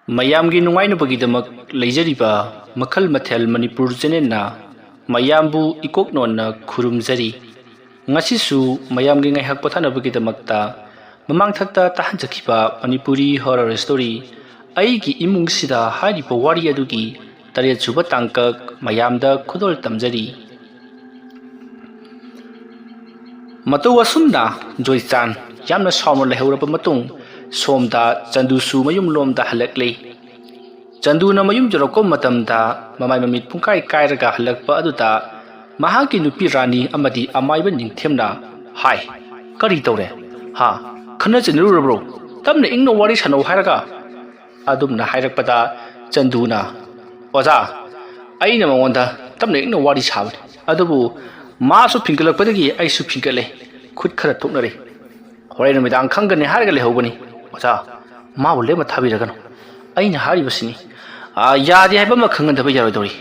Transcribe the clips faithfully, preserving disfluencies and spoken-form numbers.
ꯃꯌꯥꯝꯒꯤ ꯅꯨꯡꯉꯥꯏꯅꯕꯒꯤꯗꯃꯛ ꯂꯩꯖꯔꯤꯕ ꯃꯈꯜ ꯃꯊꯦꯜ ꯃꯅꯤꯄꯨꯔ ꯆꯦꯅꯦꯜꯅ ꯃꯌꯥꯝꯕꯨ ꯏꯀꯣꯛ ꯅꯣꯟꯅ ꯈꯨꯔꯨꯝꯖꯔꯤ꯫ ꯉꯁꯤꯁꯨ ꯃꯌꯥꯝꯒꯤ ꯉꯥꯏꯍꯥꯛ ꯄꯣꯊꯥꯅꯕꯒꯤꯗꯃꯛꯇ ꯃꯃꯥꯡꯊꯛꯇ ꯇꯥꯍꯟꯖꯈꯤꯕ ꯃꯅꯤꯄꯨꯔꯤ ꯍꯣꯔꯔ ꯁ꯭ꯇꯣꯔꯤ ꯑꯩꯒꯤ ꯏꯃꯨꯡꯁꯤꯗ ꯍꯥꯏꯔꯤꯕ ꯋꯥꯔꯤ ꯑꯗꯨꯒꯤ ꯇꯔꯦꯠꯁꯨꯕ ꯇꯥꯡꯀꯛ ꯃꯌꯥꯝꯗ ꯈꯨꯗꯣꯜ ꯇꯝꯖꯔꯤ꯫ ꯃꯇꯧ ꯑꯁꯨꯝꯅ ꯖꯣꯏꯆꯥꯟ ꯌꯥꯝꯅ ꯁꯥꯎꯅ ꯂꯩꯍꯧꯔꯕ ꯃꯇꯨꯡ, ꯁꯣꯝꯗ ꯆꯟꯗꯨꯁꯨ ꯃꯌꯨꯝꯂꯣꯝꯗ ꯍꯜꯂꯛꯂꯤ꯫ ꯆꯟꯗꯨꯅ ꯃꯌꯨꯝ ꯌꯧꯔꯛꯄ ꯃꯇꯝꯗ ꯃꯃꯥꯏ ꯃꯃꯤꯠ ꯄꯨꯡꯀꯥꯏ ꯀꯥꯏꯔꯒ ꯍꯜꯂꯛꯄ ꯑꯗꯨꯗ ꯃꯍꯥꯛꯀꯤ ꯅꯨꯄꯤ ꯔꯥꯅꯤ ꯑꯃꯗꯤ ꯑꯃꯥꯏꯕ ꯅꯤꯡꯊꯦꯝꯅ, "ꯍꯥꯏ, ꯀꯔꯤ ꯇꯧꯔꯦ? ꯍꯥ? ꯈꯠꯅ ꯆꯩꯅꯔꯨꯔꯕ꯭ꯔꯣ? ꯇꯞꯅ ꯏꯪꯅ ꯋꯥꯔꯤ ꯁꯥꯟꯅꯧ ꯍꯥꯏꯔꯒ?" ꯑꯗꯨꯝꯅ ꯍꯥꯏꯔꯛꯄꯗ ꯆꯟꯗꯨꯅ, "ꯑꯣꯖꯥ, ꯑꯩꯅ ꯃꯉꯣꯟꯗ ꯇꯞꯅ ꯏꯪꯅ ꯋꯥꯔꯤ ꯁꯥꯕꯅꯤ, ꯑꯗꯨꯕꯨ ꯃꯥꯁꯨ ꯐꯤꯡꯒꯠꯂꯛꯄꯗꯒꯤ ꯑꯩꯁꯨ ꯐꯤꯡꯒꯠꯂꯦ, ꯈꯨꯠ ꯈꯔ ꯊꯣꯛꯅꯔꯦ꯫ ꯍꯣꯔꯦꯟ ꯅꯨꯃꯤꯗꯥꯡ ꯈꯪꯒꯅꯤ ꯍꯥꯏꯔꯒ ꯂꯩꯍꯧꯕꯅꯤ꯫ ꯑꯣꯖꯥ, ꯃꯥꯕꯨ ꯂꯦꯝꯅ ꯊꯥꯕꯤꯔꯒꯅꯨ꯫ ꯑꯩꯅ ꯍꯥꯏꯔꯤꯕꯁꯤꯅꯤ꯫ ꯑꯥ, ꯌꯥꯗꯦ ꯍꯥꯏꯕ ꯑꯃ ꯈꯪꯍꯟꯗꯕ ꯌꯥꯔꯣꯏꯗꯧꯔꯤ꯫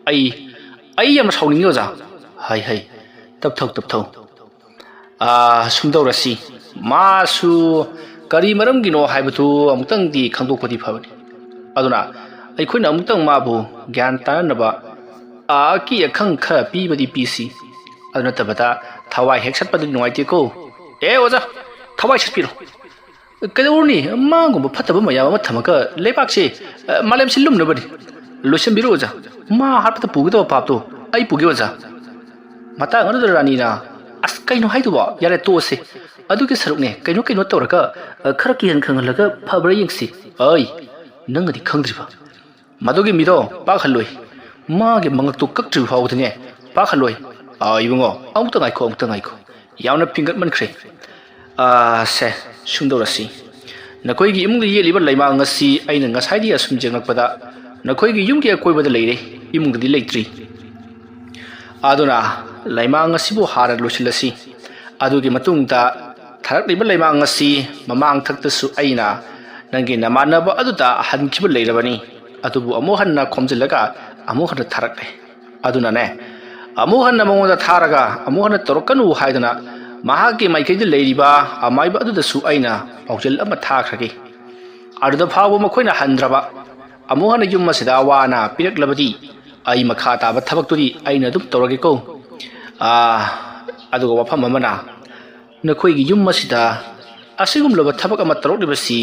ꯑꯩ, ꯑꯩ ꯌꯥꯝꯅ ꯁꯥꯎꯅꯤꯡꯉꯤ ꯑꯣꯖꯥ꯫ ꯍꯩ, ꯍꯩ, ꯇꯞꯊꯧ, ꯇꯞꯊꯧ꯫ ꯑꯥ, ꯁꯨꯝꯗꯧꯔꯁꯤ, ꯃꯥꯁꯨ ꯀꯔꯤ ꯃꯔꯝꯒꯤꯅꯣ ꯍꯥꯏꯕꯗꯨ ꯑꯃꯨꯛꯇꯪꯗꯤ ꯈꯪꯗꯣꯛꯄꯗꯤ ꯐꯕꯅꯤ꯫ ꯑꯗꯨꯅ ꯑꯩꯈꯣꯏꯅ ꯑꯃꯨꯛꯇꯪ ꯃꯥꯕꯨ ꯒ꯭ꯌꯥꯟ ꯇꯥꯅꯅꯕ, ꯑꯥ, ꯑꯀꯤ ꯑꯈꯪ ꯈꯔ ꯄꯤꯕꯗꯤ ꯄꯤꯁꯤ꯫ ꯑꯗꯨ ꯅꯠꯇꯕꯗ ꯊꯋꯥꯏ ꯍꯦꯛ ꯁꯠꯄꯗꯨꯗꯤ ꯅꯨꯡꯉꯥꯏꯇꯦꯀꯣ꯫ ꯑꯦ ꯑꯣꯖꯥ, ꯊꯋꯥꯏ ꯁꯠꯄꯤꯔꯣ꯫ ꯀꯩꯗꯧꯔꯨꯅꯤ? ꯃꯥꯒꯨꯝꯕ ꯐꯠꯇꯕ ꯃꯌꯥꯝ ꯑꯃ ꯊꯝꯃꯒ ꯂꯩꯕꯥꯛꯁꯦ, ꯑ, ꯃꯥꯂꯦꯝꯁꯤ ꯂꯨꯝꯅꯕꯅꯤ꯫ ꯂꯣꯏꯁꯤꯟꯕꯤꯔꯣ ꯑꯣꯖꯥ꯫ ꯃꯥ ꯍꯥꯠꯄꯗ ꯄꯨꯒꯗꯕ ꯄꯥꯞꯇꯣ ꯑꯩ ꯄꯨꯒꯦ ꯑꯣꯖꯥ꯫ ꯃꯇꯥꯡ ꯑꯗꯨꯗ ꯔꯥꯅꯤꯅ, "ꯑꯁ, ꯀꯩꯅꯣ ꯍꯥꯏꯗꯨꯕꯣ? ꯌꯥꯔꯦ, ꯇꯣꯛꯑꯁꯦ꯫ ꯑꯗꯨꯒꯤ ꯁꯔꯨꯛꯅꯦ, ꯀꯩꯅꯣ ꯀꯩꯅꯣ ꯇꯧꯔꯒ, ꯑ, ꯈꯔ ꯀꯤꯍꯟ ꯈꯪꯍꯜꯂꯒ ꯐꯕ꯭ꯔꯥ ꯌꯦꯡꯁꯤ꯫ ꯑꯩ, ꯅꯪꯅꯗꯤ ꯈꯪꯗ꯭ꯔꯤꯕ꯫ ꯃꯗꯨꯒꯤ ꯃꯤꯗꯣ ꯄꯥꯛꯍꯜꯂꯣꯏ꯫ ꯃꯥꯒꯤ ꯃꯉꯛꯇꯣ ꯀꯛꯇ꯭ꯔꯤꯕ ꯐꯥꯎꯕꯗꯅꯦ, ꯄꯥꯛꯍꯜꯂꯣꯏ꯫ ꯑꯥ, ꯏꯕꯨꯡꯉꯣ, ꯑꯃꯨꯛꯇ ꯉꯥꯏꯈꯣ, ꯑꯃꯨꯛꯇ ꯉꯥꯏꯈꯣ꯫ ꯌꯥꯝꯅ ꯐꯤꯡꯒꯠꯃꯟꯈ꯭ꯔꯦ꯫ ꯑꯥ, ꯁꯦ, ꯁꯨꯝꯗꯧꯔꯁꯤ꯫ ꯅꯈꯣꯏꯒꯤ ꯏꯃꯨꯡꯗ ꯌꯦꯠꯂꯤꯕ ꯂꯩꯃꯥꯡ ꯑꯁꯤ ꯑꯩꯅ ꯉꯁꯥꯏꯗꯒꯤ ꯑꯁꯨꯝ ꯌꯦꯡꯂꯛꯄꯗ ꯅꯈꯣꯏꯒꯤ ꯌꯨꯝꯒꯤ ꯑꯀꯣꯏꯕꯗ ꯂꯩꯔꯦ, ꯏꯃꯨꯡꯗꯗꯤ ꯂꯩꯇ꯭ꯔꯤ꯫ ꯑꯗꯨꯅ ꯂꯩꯃꯥꯡ ꯑꯁꯤꯕꯨ ꯍꯥꯟꯅ ꯂꯣꯏꯁꯤꯜꯂꯁꯤ꯫ ꯑꯗꯨꯒꯤ ꯃꯇꯨꯡꯗ ꯊꯥꯔꯛꯂꯤꯕ ꯂꯩꯃꯥꯡ ꯑꯁꯤ ꯃꯃꯥꯡ ꯊꯛꯇꯁꯨ ꯑꯩꯅ ꯅꯪꯒꯤ ꯅꯃꯥꯟꯅꯕ ꯑꯗꯨꯗ ꯍꯟꯈꯤꯕ ꯂꯩꯔꯕꯅꯤ, ꯑꯗꯨꯕꯨ ꯑꯃꯨꯛ ꯍꯟꯅ ꯈꯣꯝꯖꯤꯜꯂꯒ ꯑꯃꯨꯛ ꯍꯟꯅ ꯊꯥꯔꯛꯂꯦ꯫ ꯑꯗꯨꯅꯅꯦ, ꯑꯃꯨꯛ ꯍꯟꯅ ꯃꯉꯣꯟꯗ ꯊꯥꯔꯒ ꯑꯃꯨꯛ ꯍꯟꯅ ꯇꯧꯔꯛꯀꯅꯨ ꯍꯥꯏꯗꯨꯅ ꯃꯍꯥꯛꯀꯤ ꯃꯥꯏꯀꯩꯗ ꯂꯩꯔꯤꯕ ꯑꯃꯥꯏꯕ ꯑꯗꯨꯗꯁꯨ ꯑꯩꯅ ꯄꯥꯎꯖꯦꯜ ꯑꯃ ꯊꯥꯈ꯭ꯔꯒꯦ꯫ ꯑꯗꯨꯗ ꯐꯥꯎꯕ ꯃꯈꯣꯏꯅ ꯍꯟꯗ꯭ꯔꯕ, ꯑꯃꯨꯛ ꯍꯟꯅ ꯌꯨꯝ ꯑꯁꯤꯗ ꯑꯋꯥ ꯑꯅꯥ ꯄꯤꯔꯛꯂꯕꯗꯤ ꯑꯩ ꯃꯈꯥ ꯇꯥꯕ ꯊꯕꯛꯇꯨꯗꯤ ꯑꯩꯅ ꯑꯗꯨꯝ ꯇꯧꯔꯒꯦꯀꯣ꯫ ꯑꯥ, ꯑꯗꯨꯒ ꯋꯥꯐꯝ ꯑꯃꯅ, ꯅꯈꯣꯏꯒꯤ ꯌꯨꯝ ꯑꯁꯤꯗ ꯑꯁꯤꯒꯨꯝꯂꯕ ꯊꯕꯛ ꯑꯃ ꯇꯧꯔꯛꯂꯤꯕꯁꯤ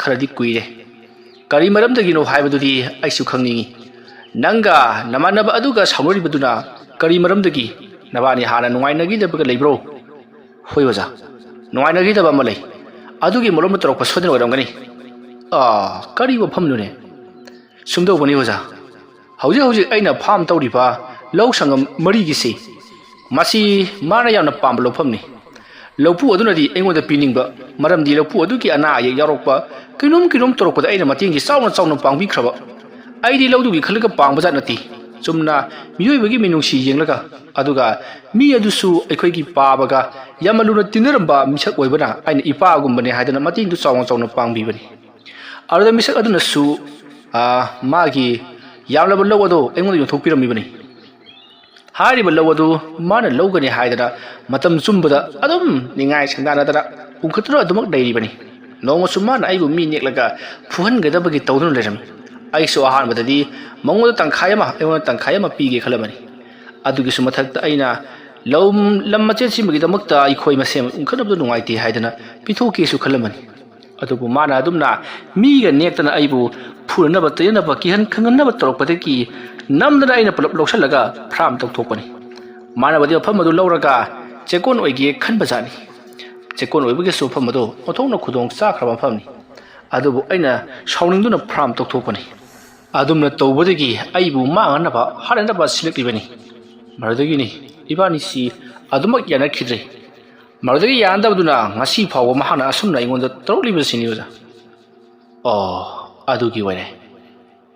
ꯈꯔꯗꯤ ꯀꯨꯏꯔꯦ꯫ ꯀꯔꯤ ꯃꯔꯝꯗꯒꯤꯅꯣ ꯍꯥꯏꯕꯗꯨꯗꯤ ꯑꯩꯁꯨ ꯈꯪꯅꯤꯡꯏ꯫ ꯅꯪꯒ ꯅꯃꯥꯟꯅꯕ ꯑꯗꯨꯒ ꯁꯥꯎꯅꯔꯤꯕꯗꯨꯅ ꯀꯔꯤ ꯃꯔꯝꯗꯒꯤ? ꯅꯕꯥꯅꯤ ꯍꯥꯟꯅ ꯅꯨꯡꯉꯥꯏꯅꯈꯤꯗꯕꯒ ꯂꯩꯕ꯭ꯔꯣ? ꯍꯣꯏ ꯑꯣꯖꯥ, ꯅꯨꯡꯉꯥꯏꯅꯈꯤꯗꯕ ꯑꯃ ꯂꯩ꯫ ꯑꯗꯨꯒꯤ ꯃꯔꯝꯅ ꯇꯧꯔꯛꯄ ꯁꯣꯏꯗꯅ ꯑꯣꯏꯔꯝꯒꯅꯤ꯫ ꯑꯥ, ꯀꯔꯤ ꯋꯥꯐꯝꯅꯣꯅꯦ? ꯁꯨꯝꯗꯧꯕꯅꯤ ꯑꯣꯖꯥ, ꯍꯧꯖꯤꯛ ꯍꯧꯖꯤꯛ ꯑꯩꯅ ꯐꯥꯝ ꯇꯧꯔꯤꯕ ꯂꯧ ꯁꯪꯒꯝ ꯃꯔꯤꯒꯤꯁꯤ, ꯃꯁꯤ ꯃꯥꯅ ꯌꯥꯝꯅ ꯄꯥꯝꯕ ꯂꯧꯐꯝꯅꯤ꯫ ꯂꯧꯄꯨ ꯑꯗꯨꯅꯗꯤ ꯑꯩꯉꯣꯟꯗ ꯄꯤꯅꯤꯡꯕ, ꯃꯔꯝꯗꯤ ꯂꯧꯄꯨ ꯑꯗꯨꯒꯤ ꯑꯅꯥ ꯑꯌꯦꯛ ꯌꯥꯎꯔꯛꯄ, ꯀꯩꯅꯣꯝ ꯀꯩꯅꯣꯝ ꯇꯧꯔꯛꯄꯗ ꯑꯩꯅ ꯃꯇꯦꯡꯁꯤ ꯆꯥꯎꯅ ꯆꯥꯎꯅ ꯄꯥꯡꯕꯤꯈ꯭ꯔꯕ꯫ ꯑꯩꯗꯤ ꯂꯧꯗꯨꯒꯤ ꯈꯜꯂꯒ ꯄꯥꯡꯕ ꯖꯥꯠ ꯅꯠꯇꯦ꯫ ꯆꯨꯝꯅ ꯃꯤꯑꯣꯏꯕꯒꯤ ꯃꯤꯅꯨꯡꯁꯤ ꯌꯦꯡꯂꯒ, ꯑꯗꯨꯒ ꯃꯤ ꯑꯗꯨꯁꯨ ꯑꯩꯈꯣꯏꯒꯤ ꯄꯥꯕꯒ ꯌꯥꯝꯅ ꯂꯨꯅ ꯇꯤꯟꯅꯔꯝꯕ ꯃꯤꯁꯛ ꯑꯣꯏꯕꯅ ꯑꯩꯅ ꯏꯄꯥꯒꯨꯝꯕꯅꯦ ꯍꯥꯏꯗꯅ ꯃꯇꯦꯡꯗꯨ ꯆꯥꯎꯅ ꯆꯥꯎꯅ ꯄꯥꯡꯕꯤꯕꯅꯤ꯫ ꯑꯗꯨꯗ ꯃꯤꯁꯛ ꯑꯗꯨꯅꯁꯨ, ꯑꯥ, ꯃꯥꯒꯤ ꯌꯥꯝꯂꯕ ꯂꯧ ꯑꯗꯨ ꯑꯩꯉꯣꯟꯗ ꯌꯣꯟꯊꯣꯛꯄꯤꯔꯝꯃꯤꯕꯅꯤ꯫ ꯍꯥꯏꯔꯤꯕ ꯂꯧ ꯑꯗꯨ ꯃꯥꯅ ꯂꯧꯒꯅꯤ ꯍꯥꯏꯗꯅ ꯃꯇꯝ ꯆꯨꯝꯕꯗ ꯑꯗꯨꯝ ꯅꯤꯡꯉꯥꯏ ꯁꯪꯗꯥꯅꯗꯅ ꯎꯪꯈꯠꯇꯨꯅ ꯑꯗꯨꯃꯛ ꯂꯩꯔꯤꯕꯅꯤ꯫ ꯅꯣꯡꯃꯁꯨ ꯃꯥꯅ ꯑꯩꯕꯨ ꯃꯤ ꯅꯦꯛꯂꯒ ꯐꯨꯍꯟꯒꯗꯕꯒꯤ ꯇꯧꯗꯨꯅ ꯂꯩꯔꯝꯃꯤ꯫ ꯑꯩꯁꯨ ꯑꯍꯥꯟꯕꯗꯗꯤ ꯃꯉꯣꯟꯗ ꯇꯪꯈꯥꯏ ꯑꯃ, ꯑꯩꯉꯣꯟꯗ ꯇꯪꯈꯥꯏ ꯑꯃ ꯄꯤꯒꯦ ꯈꯜꯂꯝꯕꯅꯤ꯫ ꯑꯗꯨꯒꯤꯁꯨ ꯃꯊꯛꯇ ꯑꯩꯅ ꯂꯧ, ꯂꯝ ꯃꯆꯦꯠ ꯁꯤꯃꯒꯤꯗꯃꯛꯇ ꯑꯩꯈꯣꯏ ꯃꯁꯦꯟ ꯎꯪꯈꯠꯅꯕꯗꯨ ꯅꯨꯡꯉꯥꯏꯇꯦ ꯍꯥꯏꯗꯅ ꯄꯤꯊꯣꯛꯀꯦꯁꯨ ꯈꯜꯂꯝꯕꯅꯤ꯫ ꯑꯗꯨꯕꯨ ꯃꯥꯅ ꯑꯗꯨꯝꯅ ꯃꯤꯒ ꯅꯦꯛꯇꯅ ꯑꯩꯕꯨ ꯐꯨꯅꯅꯕ, ꯆꯩꯅꯅꯕ, ꯀꯤꯍꯟ ꯈꯪꯍꯟꯅꯕ ꯇꯧꯔꯛꯄꯗꯒꯤ ꯅꯝꯗꯅ ꯑꯩꯅ ꯄꯨꯂꯞ ꯂꯧꯁꯤꯜꯂꯒ ꯐ꯭ꯔꯥꯝ ꯇꯧꯊꯣꯛꯄꯅꯤ꯫ ꯃꯥꯅꯕꯗꯤ ꯃꯐꯝ ꯑꯗꯨ ꯂꯧꯔꯒ ꯆꯦꯛꯀꯣꯟ ꯑꯣꯏꯒꯦ ꯈꯟꯕꯖꯥꯠꯅꯤ꯫ ꯆꯦꯛꯀꯣꯟ ꯑꯣꯏꯕꯒꯤꯁꯨ ꯃꯐꯝ ꯑꯗꯨ ꯑꯣꯟꯊꯣꯛꯅ ꯈꯨꯗꯣꯡ ꯆꯥꯈ꯭ꯔꯕ ꯃꯐꯝꯅꯤ꯫ ꯑꯗꯨꯕꯨ ꯑꯩꯅ ꯁꯥꯎꯅꯤꯡꯗꯨꯅ ꯐ꯭ꯔꯥꯝ ꯇꯧꯊꯣꯛꯄꯅꯤ꯫ ꯑꯗꯨꯝꯅ ꯇꯧꯕꯗꯒꯤ ꯑꯩꯕꯨ ꯃꯥꯡꯍꯟꯅꯕ, ꯍꯥꯠꯅꯅꯕ ꯁꯤꯜꯂꯛꯂꯤꯕꯅꯤ꯫ ꯃꯗꯨꯗꯒꯤꯅꯤ ꯏꯕꯥꯅꯤꯁꯤ ꯑꯗꯨꯃꯛ ꯌꯥꯅꯈꯤꯗ꯭ꯔꯦ꯫ ꯃꯗꯨꯗꯒꯤ ꯌꯥꯅꯗꯕꯗꯨꯅ ꯉꯁꯤ ꯐꯥꯎꯕ ꯃꯍꯥꯛꯅ ꯑꯁꯨꯝꯅ ꯑꯩꯉꯣꯟꯗ ꯇꯧꯔꯛꯂꯤꯕꯁꯤꯅꯤ, ꯑꯣꯖꯥ꯫ ꯑꯣ, ꯑꯗꯨꯒꯤ ꯑꯣꯏꯔꯦ꯫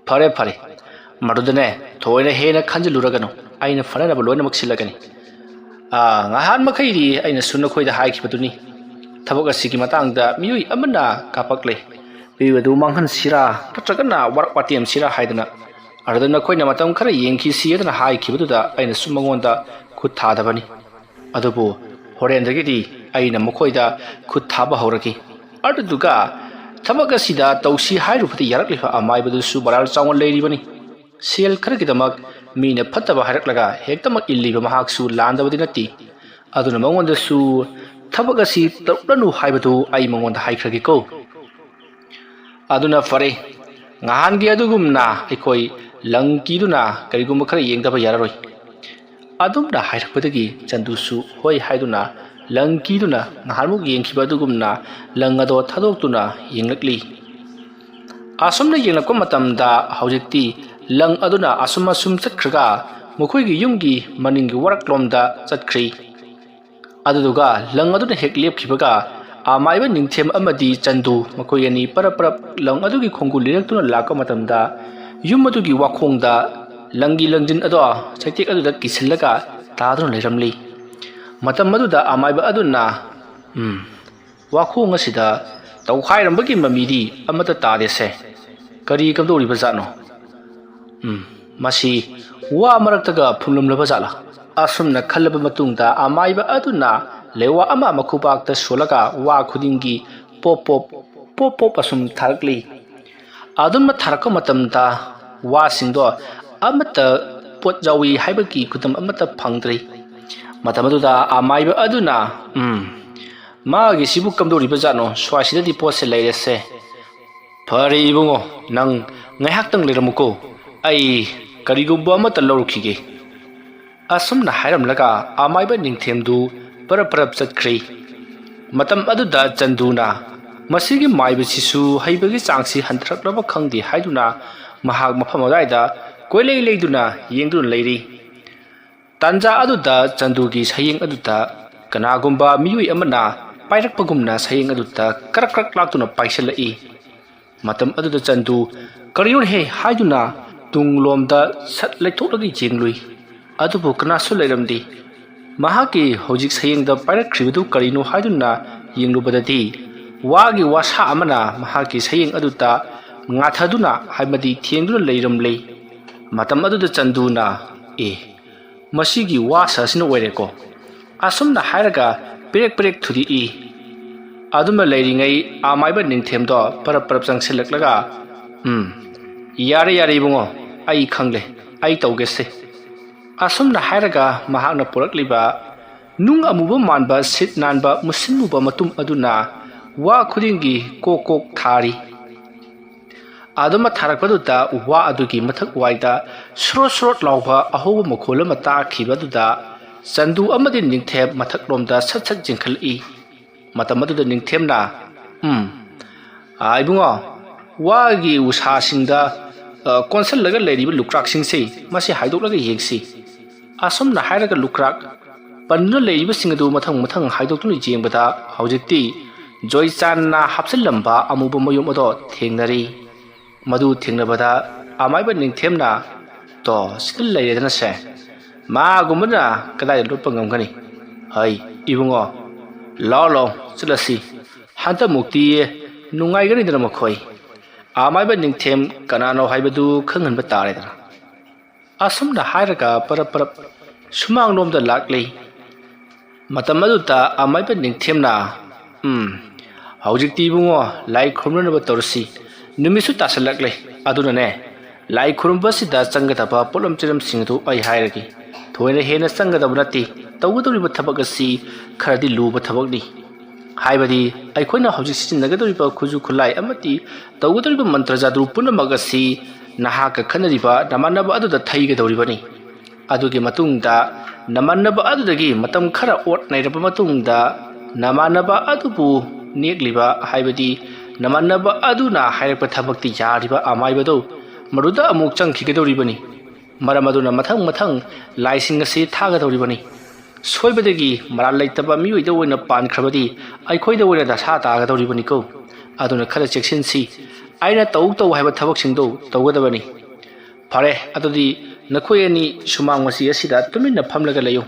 ꯐꯔꯦ, ꯐꯔꯦ꯫ ꯃꯗꯨꯗꯅꯦ, ꯊꯣꯏꯅ ꯍꯦꯟꯅ ꯈꯟꯖꯤꯜꯂꯨꯔꯒꯅꯨ꯫ ꯑꯩꯅ ꯐꯅꯅꯕ ꯂꯣꯏꯅꯃꯛ ꯁꯤꯜꯂꯒꯅꯤ꯫ ꯑꯥ, ꯉꯍꯥꯟ ꯃꯈꯩꯗꯤ ꯑꯩꯅꯁꯨ ꯅꯈꯣꯏꯗ ꯍꯥꯏꯈꯤꯕꯗꯨꯅꯤ꯫ ꯊꯕꯛ ꯑꯁꯤꯒꯤ ꯃꯇꯥꯡꯗ ꯃꯤꯑꯣꯏ ꯑꯃꯅ ꯀꯥꯞꯄꯛꯂꯦ꯫ ꯃꯤꯑꯣꯏ ꯑꯗꯨ ꯃꯥꯡꯍꯟꯁꯤꯔꯥ ꯅꯠꯇ꯭ꯔꯒꯅ ꯋꯥꯔꯛ ꯋꯥꯇꯦꯝꯁꯤꯔꯥ ꯍꯥꯏꯗꯅ꯫ ꯑꯗꯨꯗ ꯅꯈꯣꯏꯅ ꯃꯇꯝ ꯈꯔ ꯌꯦꯡꯈꯤꯁꯤ ꯍꯥꯏꯗꯅ ꯍꯥꯏꯈꯤꯕꯗꯨꯗ ꯑꯩꯅꯁꯨ ꯃꯉꯣꯟꯗ ꯈꯨꯠ ꯊꯥꯗꯕꯅꯤ꯫ ꯑꯗꯨꯕꯨ ꯍꯣꯔꯦꯟꯗꯒꯤꯗꯤ ꯑꯩꯅ ꯃꯈꯣꯏꯗ ꯈꯨꯠ ꯊꯥꯕ ꯍꯧꯔꯒꯦ꯫ ꯑꯗꯨꯗꯨꯒ ꯊꯕꯛ ꯑꯁꯤꯗ ꯇꯧꯁꯤ ꯍꯥꯏꯔꯨꯕꯗ ꯌꯥꯔꯛꯂꯤꯕ ꯑꯃꯥꯏꯕꯗꯨꯁꯨ ꯃꯔꯥꯜ ꯆꯥꯎꯅ ꯂꯩꯔꯤꯕꯅꯤ꯫ ꯁꯦꯜ ꯈꯔꯒꯤꯗꯃꯛ ꯃꯤꯅ ꯐꯠꯇꯕ ꯍꯥꯏꯔꯛꯂꯒ ꯍꯦꯛꯇꯃꯛ ꯏꯜꯂꯤꯕ ꯃꯍꯥꯛꯁꯨ ꯂꯥꯟꯗꯕꯗꯤ ꯅꯠꯇꯦ꯫ ꯑꯗꯨꯅ ꯃꯉꯣꯟꯗꯁꯨ ꯊꯕꯛ ꯑꯁꯤ ꯇꯧꯔꯛꯂꯅꯨ ꯍꯥꯏꯕꯗꯨ ꯑꯩ ꯃꯉꯣꯟꯗ ꯍꯥꯏꯈ꯭ꯔꯒꯦꯀꯣ꯫ ꯑꯗꯨꯅ ꯐꯔꯦ, ꯉꯍꯥꯟꯒꯤ ꯑꯗꯨꯒꯨꯝꯅ ꯑꯩꯈꯣꯏ ꯂꯪ ꯀꯤꯗꯨꯅ ꯀꯔꯤꯒꯨꯝꯕ ꯈꯔ ꯌꯦꯡꯗꯕ ꯌꯥꯔꯔꯣꯏ꯫ ꯑꯗꯨꯝꯅ ꯍꯥꯏꯔꯛꯄꯗꯒꯤ ꯆꯟꯗꯨꯁꯨ ꯍꯣꯏ ꯍꯥꯏꯗꯨꯅ ꯂꯪ ꯀꯤꯗꯨꯅ ꯉꯍꯥꯟꯃꯨꯛ ꯌꯦꯡꯈꯤꯕ ꯑꯗꯨꯒꯨꯝꯅ ꯂꯪ ꯑꯗꯣ ꯊꯥꯗꯣꯛꯇꯨꯅ ꯌꯦꯡꯂꯛꯂꯤ꯫ ꯑꯁꯨꯝꯅ ꯌꯦꯡꯂꯛꯄ ꯃꯇꯝꯗ ꯍꯧꯖꯤꯛꯇꯤ ꯂꯪ ꯑꯗꯨꯅ ꯑꯁꯨꯝ ꯑꯁꯨꯝ ꯆꯠꯈ꯭ꯔꯒ ꯃꯈꯣꯏꯒꯤ ꯌꯨꯝꯒꯤ ꯃꯅꯤꯡꯒꯤ ꯋꯥꯔꯛꯂꯣꯝꯗ ꯆꯠꯈ꯭ꯔꯤ꯫ ꯑꯗꯨꯗꯨꯒ ꯂꯪ ꯑꯗꯨꯅ ꯍꯦꯛ ꯂꯦꯞꯈꯤꯕꯒ ꯑꯃꯥꯏꯕ ꯅꯤꯡꯊꯦꯝ ꯑꯃꯗꯤ ꯆꯟꯗꯨ ꯃꯈꯣꯏ ꯑꯅꯤ ꯄꯔꯞ ꯄꯔꯞ ꯂꯪ ꯑꯗꯨꯒꯤ ꯈꯣꯡꯒꯨꯜ ꯂꯤꯔꯛꯇꯨꯅ ꯂꯥꯛꯄ ꯃꯇꯝꯗ ꯌꯨꯝ ꯑꯗꯨꯒꯤ ꯋꯥꯈꯣꯡꯗ ꯂꯪꯒꯤ ꯂꯪꯖꯤꯟ ꯑꯗꯣ ꯆꯩꯇꯦꯛ ꯑꯗꯨꯗ ꯀꯤꯁꯤꯜꯂꯒ ꯇꯥꯗꯨꯅ ꯂꯩꯔꯝꯂꯤ꯫ ꯃꯇꯝ ꯑꯗꯨꯗ ꯑꯃꯥꯏꯕ ꯑꯗꯨꯅ, "ꯎꯝ, ꯋꯥꯈꯣꯡ ꯑꯁꯤꯗ ꯇꯧꯈꯥꯏꯔꯝꯕꯒꯤ ꯃꯃꯤꯗꯤ ꯑꯃꯠꯇ ꯇꯥꯗꯦꯁꯦ꯫ ꯀꯔꯤ ꯀꯝꯗꯧꯔꯤꯕ ꯖꯥꯠꯅꯣ? ꯎꯝ, ꯃꯁꯤ ꯋꯥ ꯃꯔꯛꯇꯒ ꯐꯨꯝꯂꯝꯂꯕ ꯖꯥꯠꯂꯥ?" ꯑꯁꯨꯝꯅ ꯈꯜꯂꯕ ꯃꯇꯨꯡꯗ ꯑꯃꯥꯏꯕ ꯑꯗꯨꯅ ꯂꯩꯋꯥ ꯑꯃ ꯃꯈꯨꯕꯥꯛꯇ ꯁꯣꯜꯂꯒ ꯋꯥ ꯈꯨꯗꯤꯡꯒꯤ ꯄꯣꯞ ꯄꯣꯞ, ꯄꯣꯞ ꯄꯣꯞ ꯑꯁꯨꯝ ꯊꯥꯔꯛꯂꯤ꯫ ꯑꯗꯨꯝꯅ ꯊꯥꯔꯛꯄ ꯃꯇꯝꯗ ꯋꯥꯁꯤꯡꯗꯣ ꯑꯃꯠꯇ ꯄꯣꯠ ꯌꯥꯎꯏ ꯍꯥꯏꯕꯒꯤ ꯈꯨꯗꯝ ꯑꯃꯠꯇ ꯐꯪꯗ꯭ꯔꯤ꯫ ꯃꯇꯝ ꯑꯗꯨꯗ ꯑꯃꯥꯏꯕ ꯑꯗꯨꯅ, "ꯎꯝ, ꯃꯥꯒꯤꯁꯤꯕꯨ ꯀꯝꯗꯧꯔꯤꯕ ꯖꯥꯠꯅꯣ? ꯁ꯭ꯋꯥꯏꯁꯤꯗꯗꯤ ꯄꯣꯠꯁꯦ ꯂꯩꯔꯦꯁꯦ꯫ ꯐꯔꯦ ꯏꯕꯨꯡꯉꯣ, ꯅꯪ ꯉꯥꯏꯍꯥꯛꯇꯪ ꯂꯩꯔꯝꯃꯨꯀꯣ, ꯑꯩ ꯀꯔꯤꯒꯨꯝꯕ ꯑꯃꯠꯇ ꯂꯧꯔꯨꯈꯤꯒꯦ꯫" ꯑꯁꯨꯝꯅ ꯍꯥꯏꯔꯝꯂꯒ ꯑꯃꯥꯏꯕ ꯅꯤꯡꯊꯦꯝꯗꯨ ꯄꯔꯞ ꯄꯔꯞ ꯆꯠꯈ꯭ꯔꯦ꯫ ꯃꯇꯝ ꯑꯗꯨꯗ ꯆꯟꯗꯨꯅ, "ꯃꯁꯤꯒꯤ ꯃꯥꯏꯕꯁꯤꯁꯨ ꯍꯩꯕꯒꯤ ꯆꯥꯡꯁꯤ ꯍꯟꯊꯔꯛꯂꯕ ꯈꯪꯗꯦ" ꯍꯥꯏꯗꯨꯅ ꯃꯍꯥꯛ ꯃꯐꯝ ꯑꯗꯨꯋꯥꯏꯗ ꯀꯣꯏꯂꯩ ꯂꯩꯗꯨꯅ ꯌꯦꯡꯗꯨꯅ ꯂꯩꯔꯤ꯫ ꯇꯥꯟꯖꯥ ꯑꯗꯨꯗ ꯆꯟꯗꯨꯒꯤ ꯁꯌꯦꯡ ꯑꯗꯨꯗ ꯀꯅꯥꯒꯨꯝꯕ ꯃꯤꯑꯣꯏ ꯑꯃꯅ ꯄꯥꯏꯔꯛꯄꯒꯨꯝꯅ ꯁꯌꯦꯡ ꯑꯗꯨꯗ ꯀ꯭ꯔꯛ ꯀ꯭ꯔꯛ ꯂꯥꯛꯇꯨꯅ ꯄꯥꯏꯁꯤꯜꯂꯛꯏ꯫ ꯃꯇꯝ ꯑꯗꯨꯗ ꯆꯟꯗꯨ "ꯀꯔꯤꯅꯣꯍꯦ?" ꯍꯥꯏꯗꯨꯅ ꯇꯨꯡꯂꯣꯝꯗ ꯁꯠ ꯂꯩꯊꯣꯛꯂꯒ ꯌꯦꯡꯂꯨꯏ꯫ ꯑꯗꯨꯕꯨ ꯀꯅꯥꯁꯨ ꯂꯩꯔꯝꯗꯦ꯫ ꯃꯍꯥꯛꯀꯤ ꯍꯧꯖꯤꯛ ꯁꯌꯦꯡꯗ ꯄꯥꯏꯔꯛꯈ꯭ꯔꯤꯕꯗꯨ ꯀꯔꯤꯅꯣ ꯍꯥꯏꯗꯨꯅ ꯌꯦꯡꯂꯨꯕꯗꯗꯤ ꯋꯥꯒꯤ ꯋꯥꯁꯥ ꯑꯃꯅ ꯃꯍꯥꯛꯀꯤ ꯁꯌꯦꯡ ꯑꯗꯨꯗ ꯉꯥꯊꯗꯨꯅ ꯍꯥꯏꯕꯗꯤ ꯊꯦꯡꯗꯨꯅ ꯂꯩꯔꯝꯂꯦ꯫ ꯃꯇꯝ ꯑꯗꯨꯗ ꯆꯟꯗꯨꯅ, "ꯑꯦ, ꯃꯁꯤꯒꯤ ꯋꯥ ꯁꯥꯁꯤꯅ ꯑꯣꯏꯔꯦꯀꯣ꯫" ꯑꯁꯨꯝꯅ ꯍꯥꯏꯔꯒ ꯄꯦꯔꯦꯛ ꯄꯦꯔꯦꯛ ꯊꯨꯗꯦꯛꯏ꯫ ꯑꯗꯨꯝꯅ ꯂꯩꯔꯤꯉꯩ ꯑꯃꯥꯏꯕ ꯅꯤꯡꯊꯦꯝꯗꯣ ꯄꯔꯞ ꯄꯔꯞ ꯆꯪꯁꯤꯜꯂꯛꯂꯒ, "ꯎꯝ, ꯌꯥꯔꯦ ꯌꯥꯔꯦ ꯏꯕꯨꯡꯉꯣ, ꯑꯩ ꯈꯪꯂꯦ, ꯑꯩ ꯇꯧꯒꯦꯁꯦ"꯫ ꯑꯁꯨꯝꯅ ꯍꯥꯏꯔꯒ ꯃꯍꯥꯛꯅ ꯄꯨꯔꯛꯂꯤꯕ ꯅꯨꯡ ꯑꯃꯨꯕ ꯃꯥꯟꯕ ꯁꯤꯠ ꯅꯥꯟꯕ ꯃꯨꯁꯤꯟ ꯃꯨꯕ ꯃꯇꯨꯝ ꯑꯗꯨꯅ ꯋꯥ ꯈꯨꯗꯤꯡꯒꯤ ꯀꯣꯛ ꯀꯣꯛ ꯊꯥꯔꯤ꯫ ꯑꯗꯨꯃ ꯊꯥꯔꯛꯄꯗꯨꯗ ꯋꯥ ꯑꯗꯨꯒꯤ ꯃꯊꯛ ꯋꯥꯏꯗ ꯁ꯭ꯔꯣꯠ ꯁ꯭ꯔꯣꯠ ꯂꯥꯎꯕ ꯑꯍꯧꯕ ꯃꯈꯣꯜ ꯑꯃ ꯇꯥꯈꯤꯕ ꯑꯗꯨꯗ ꯆꯟꯗꯨ ꯑꯃꯗꯤ ꯅꯤꯡꯊꯦꯝ ꯃꯊꯛꯂꯣꯝꯗ ꯁꯠ ꯁꯠ ꯆꯦꯟꯈꯠꯂꯛꯏ꯫ ꯃꯇꯝ ꯑꯗꯨꯗ ꯅꯤꯡꯊꯦꯝꯅ, "ꯎꯝ, ꯑꯥ, ꯏꯕꯨꯡꯉꯣ, ꯋꯥꯒꯤ ꯎꯁꯥꯁꯤꯡꯗ, ꯑ, ꯀꯣꯟꯁꯤꯜꯂꯒ ꯂꯩꯔꯤꯕ ꯂꯨꯀ꯭ꯔꯥꯛꯁꯤꯡꯁꯤ ꯃꯁꯤ ꯍꯥꯏꯗꯣꯛꯂꯒ ꯌꯦꯡꯁꯤ"꯫ ꯑꯁꯨꯝꯅ ꯍꯥꯏꯔꯒ ꯂꯨꯀ꯭ꯔꯥꯛ ꯄꯟꯗꯨꯅ ꯂꯩꯔꯤꯕꯁꯤꯡ ꯑꯗꯨ ꯃꯊꯪ ꯃꯊꯪ ꯍꯥꯏꯗꯣꯛꯇꯨꯅ ꯌꯦꯡꯕꯗ ꯍꯧꯖꯤꯛꯇꯤ ꯖꯣꯏꯆꯥꯟꯅ ꯍꯥꯞꯆꯤꯜꯂꯝꯕ ꯑꯃꯨꯕ ꯃꯌꯨꯝ ꯑꯗꯣ ꯊꯦꯡꯅꯔꯤ꯫ ꯃꯗꯨ ꯊꯦꯡꯅꯕꯗ ꯑꯃꯥꯏꯕ ꯅꯤꯡꯊꯦꯝꯅ, "ꯇꯣ, ꯁꯤꯗ ꯂꯩꯔꯦꯗꯅꯁꯦ꯫ ꯃꯥꯒꯨꯝꯕꯅ ꯀꯗꯥꯏꯗ ꯂꯣꯠꯄ ꯉꯝꯒꯅꯤ? ꯍꯩ, ꯏꯕꯨꯡꯉꯣ, ꯂꯥꯛꯑꯣ, ꯂꯥꯛꯑꯣ, ꯆꯠꯂꯁꯤ꯫ ꯍꯟꯗꯛꯃꯨꯛꯇꯤ ꯅꯨꯡꯉꯥꯏꯒꯅꯤꯗꯅ ꯃꯈꯣꯏ꯫ ꯑꯃꯥꯏꯕ ꯅꯤꯡꯊꯦꯝ ꯀꯅꯥꯅꯣ ꯍꯥꯏꯕꯗꯨ ꯈꯪꯍꯟꯕ ꯇꯥꯔꯦꯗꯅ"꯫ ꯑꯁꯨꯝꯅ ꯍꯥꯏꯔꯒ ꯄꯔꯞ ꯄꯔꯞ ꯁꯨꯃꯥꯡꯂꯣꯝꯗ ꯂꯥꯛꯂꯤ꯫ ꯃꯇꯝ ꯑꯗꯨꯗ ꯑꯃꯥꯏꯕ ꯅꯤꯡꯊꯦꯝꯅ, "ꯎꯝ, ꯍꯧꯖꯤꯛꯇꯤ ꯏꯕꯨꯡꯉꯣ, ꯂꯥꯏ ꯈꯨꯔꯨꯝꯅꯅꯕ ꯇꯧꯔꯁꯤ꯫ ꯅꯨꯃꯤꯠꯁꯨ ꯇꯥꯁꯜꯂꯛꯂꯦ꯫ ꯑꯗꯨꯅꯅꯦ, ꯂꯥꯏ ꯈꯨꯔꯨꯝꯕꯁꯤꯗ ꯆꯪꯒꯗꯕ ꯄꯣꯠꯂꯝ ꯆꯩꯔꯝꯁꯤꯡ ꯑꯗꯨ ꯑꯩ ꯍꯥꯏꯔꯒꯦ꯫ ꯊꯣꯏꯅ ꯍꯦꯟꯅ ꯆꯪꯒꯗꯕ ꯅꯠꯇꯦ꯫ ꯇꯧꯒꯗꯧꯔꯤꯕ ꯊꯕꯛ ꯑꯁꯤ ꯈꯔꯗꯤ ꯂꯨꯕ ꯊꯕꯛꯅꯤ꯫ ꯍꯥꯏꯕꯗꯤ ꯑꯩꯈꯣꯏꯅ ꯍꯧꯖꯤꯛ ꯁꯤꯖꯤꯟꯅꯒꯗꯧꯔꯤꯕ ꯈꯨꯠꯁꯨ ꯈꯨꯠꯂꯥꯏ ꯑꯃꯗꯤ ꯇꯧꯒꯗꯧꯔꯤꯕ ꯃꯟꯇ꯭ꯔ ꯖꯥꯗꯨ ꯄꯨꯝꯅꯃꯛ ꯑꯁꯤ ꯅꯍꯥꯛꯀ ꯈꯠꯅꯔꯤꯕ ꯅꯃꯥꯟꯅꯕ ꯑꯗꯨꯗ ꯊꯩꯒꯗꯧꯔꯤꯕꯅꯤ꯫ ꯑꯗꯨꯒꯤ ꯃꯇꯨꯡꯗ ꯅꯃꯥꯟꯅꯕ ꯑꯗꯨꯗꯒꯤ ꯃꯇꯝ ꯈꯔ ꯑꯣꯠ ꯅꯩꯔꯕ ꯃꯇꯨꯡꯗ ꯅꯃꯥꯟꯅꯕ ꯑꯗꯨꯕꯨ ꯅꯦꯛꯂꯤꯕ, ꯍꯥꯏꯕꯗꯤ ꯅꯃꯥꯟꯅꯕ ꯑꯗꯨꯅ ꯍꯥꯏꯔꯛꯄ ꯊꯕꯛꯇꯤ ꯌꯥꯔꯤꯕ ꯑꯃꯥꯏꯕꯗꯨ ꯃꯗꯨꯗ ꯑꯃꯨꯛ ꯆꯪꯈꯤꯒꯗꯧꯔꯤꯕꯅꯤ꯫ ꯃꯔꯝ ꯑꯗꯨꯅ ꯃꯊꯪ ꯃꯊꯪ ꯂꯥꯏꯁꯤꯡ ꯑꯁꯤ ꯊꯥꯒꯗꯧꯔꯤꯕꯅꯤ꯫ ꯁꯣꯏꯕꯗꯒꯤ ꯃꯔꯥꯜ ꯂꯩꯇꯕ ꯃꯤꯑꯣꯏꯗ ꯑꯣꯏꯅ ꯄꯥꯟꯈ꯭ꯔꯕꯗꯤ ꯑꯩꯈꯣꯏꯗ ꯑꯣꯏꯅ ꯗꯁꯥ ꯇꯥꯒꯗꯧꯔꯤꯕꯅꯤꯀꯣ꯫ ꯑꯗꯨꯅ ꯈꯔ ꯆꯦꯛꯁꯤꯟꯁꯤ꯫ ꯑꯩꯅ ꯇꯧ ꯇꯧ ꯍꯥꯏꯕ ꯊꯕꯛꯁꯤꯡꯗꯨ ꯇꯧꯒꯗꯕꯅꯤ꯫ ꯐꯔꯦ, ꯑꯗꯨꯗꯤ ꯅꯈꯣꯏ ꯑꯅꯤ ꯁꯨꯃꯥꯡ ꯃꯆꯤ ꯑꯁꯤꯗ ꯇꯨꯃꯤꯟꯅ ꯐꯝꯂꯒ ꯂꯩꯌꯨ꯫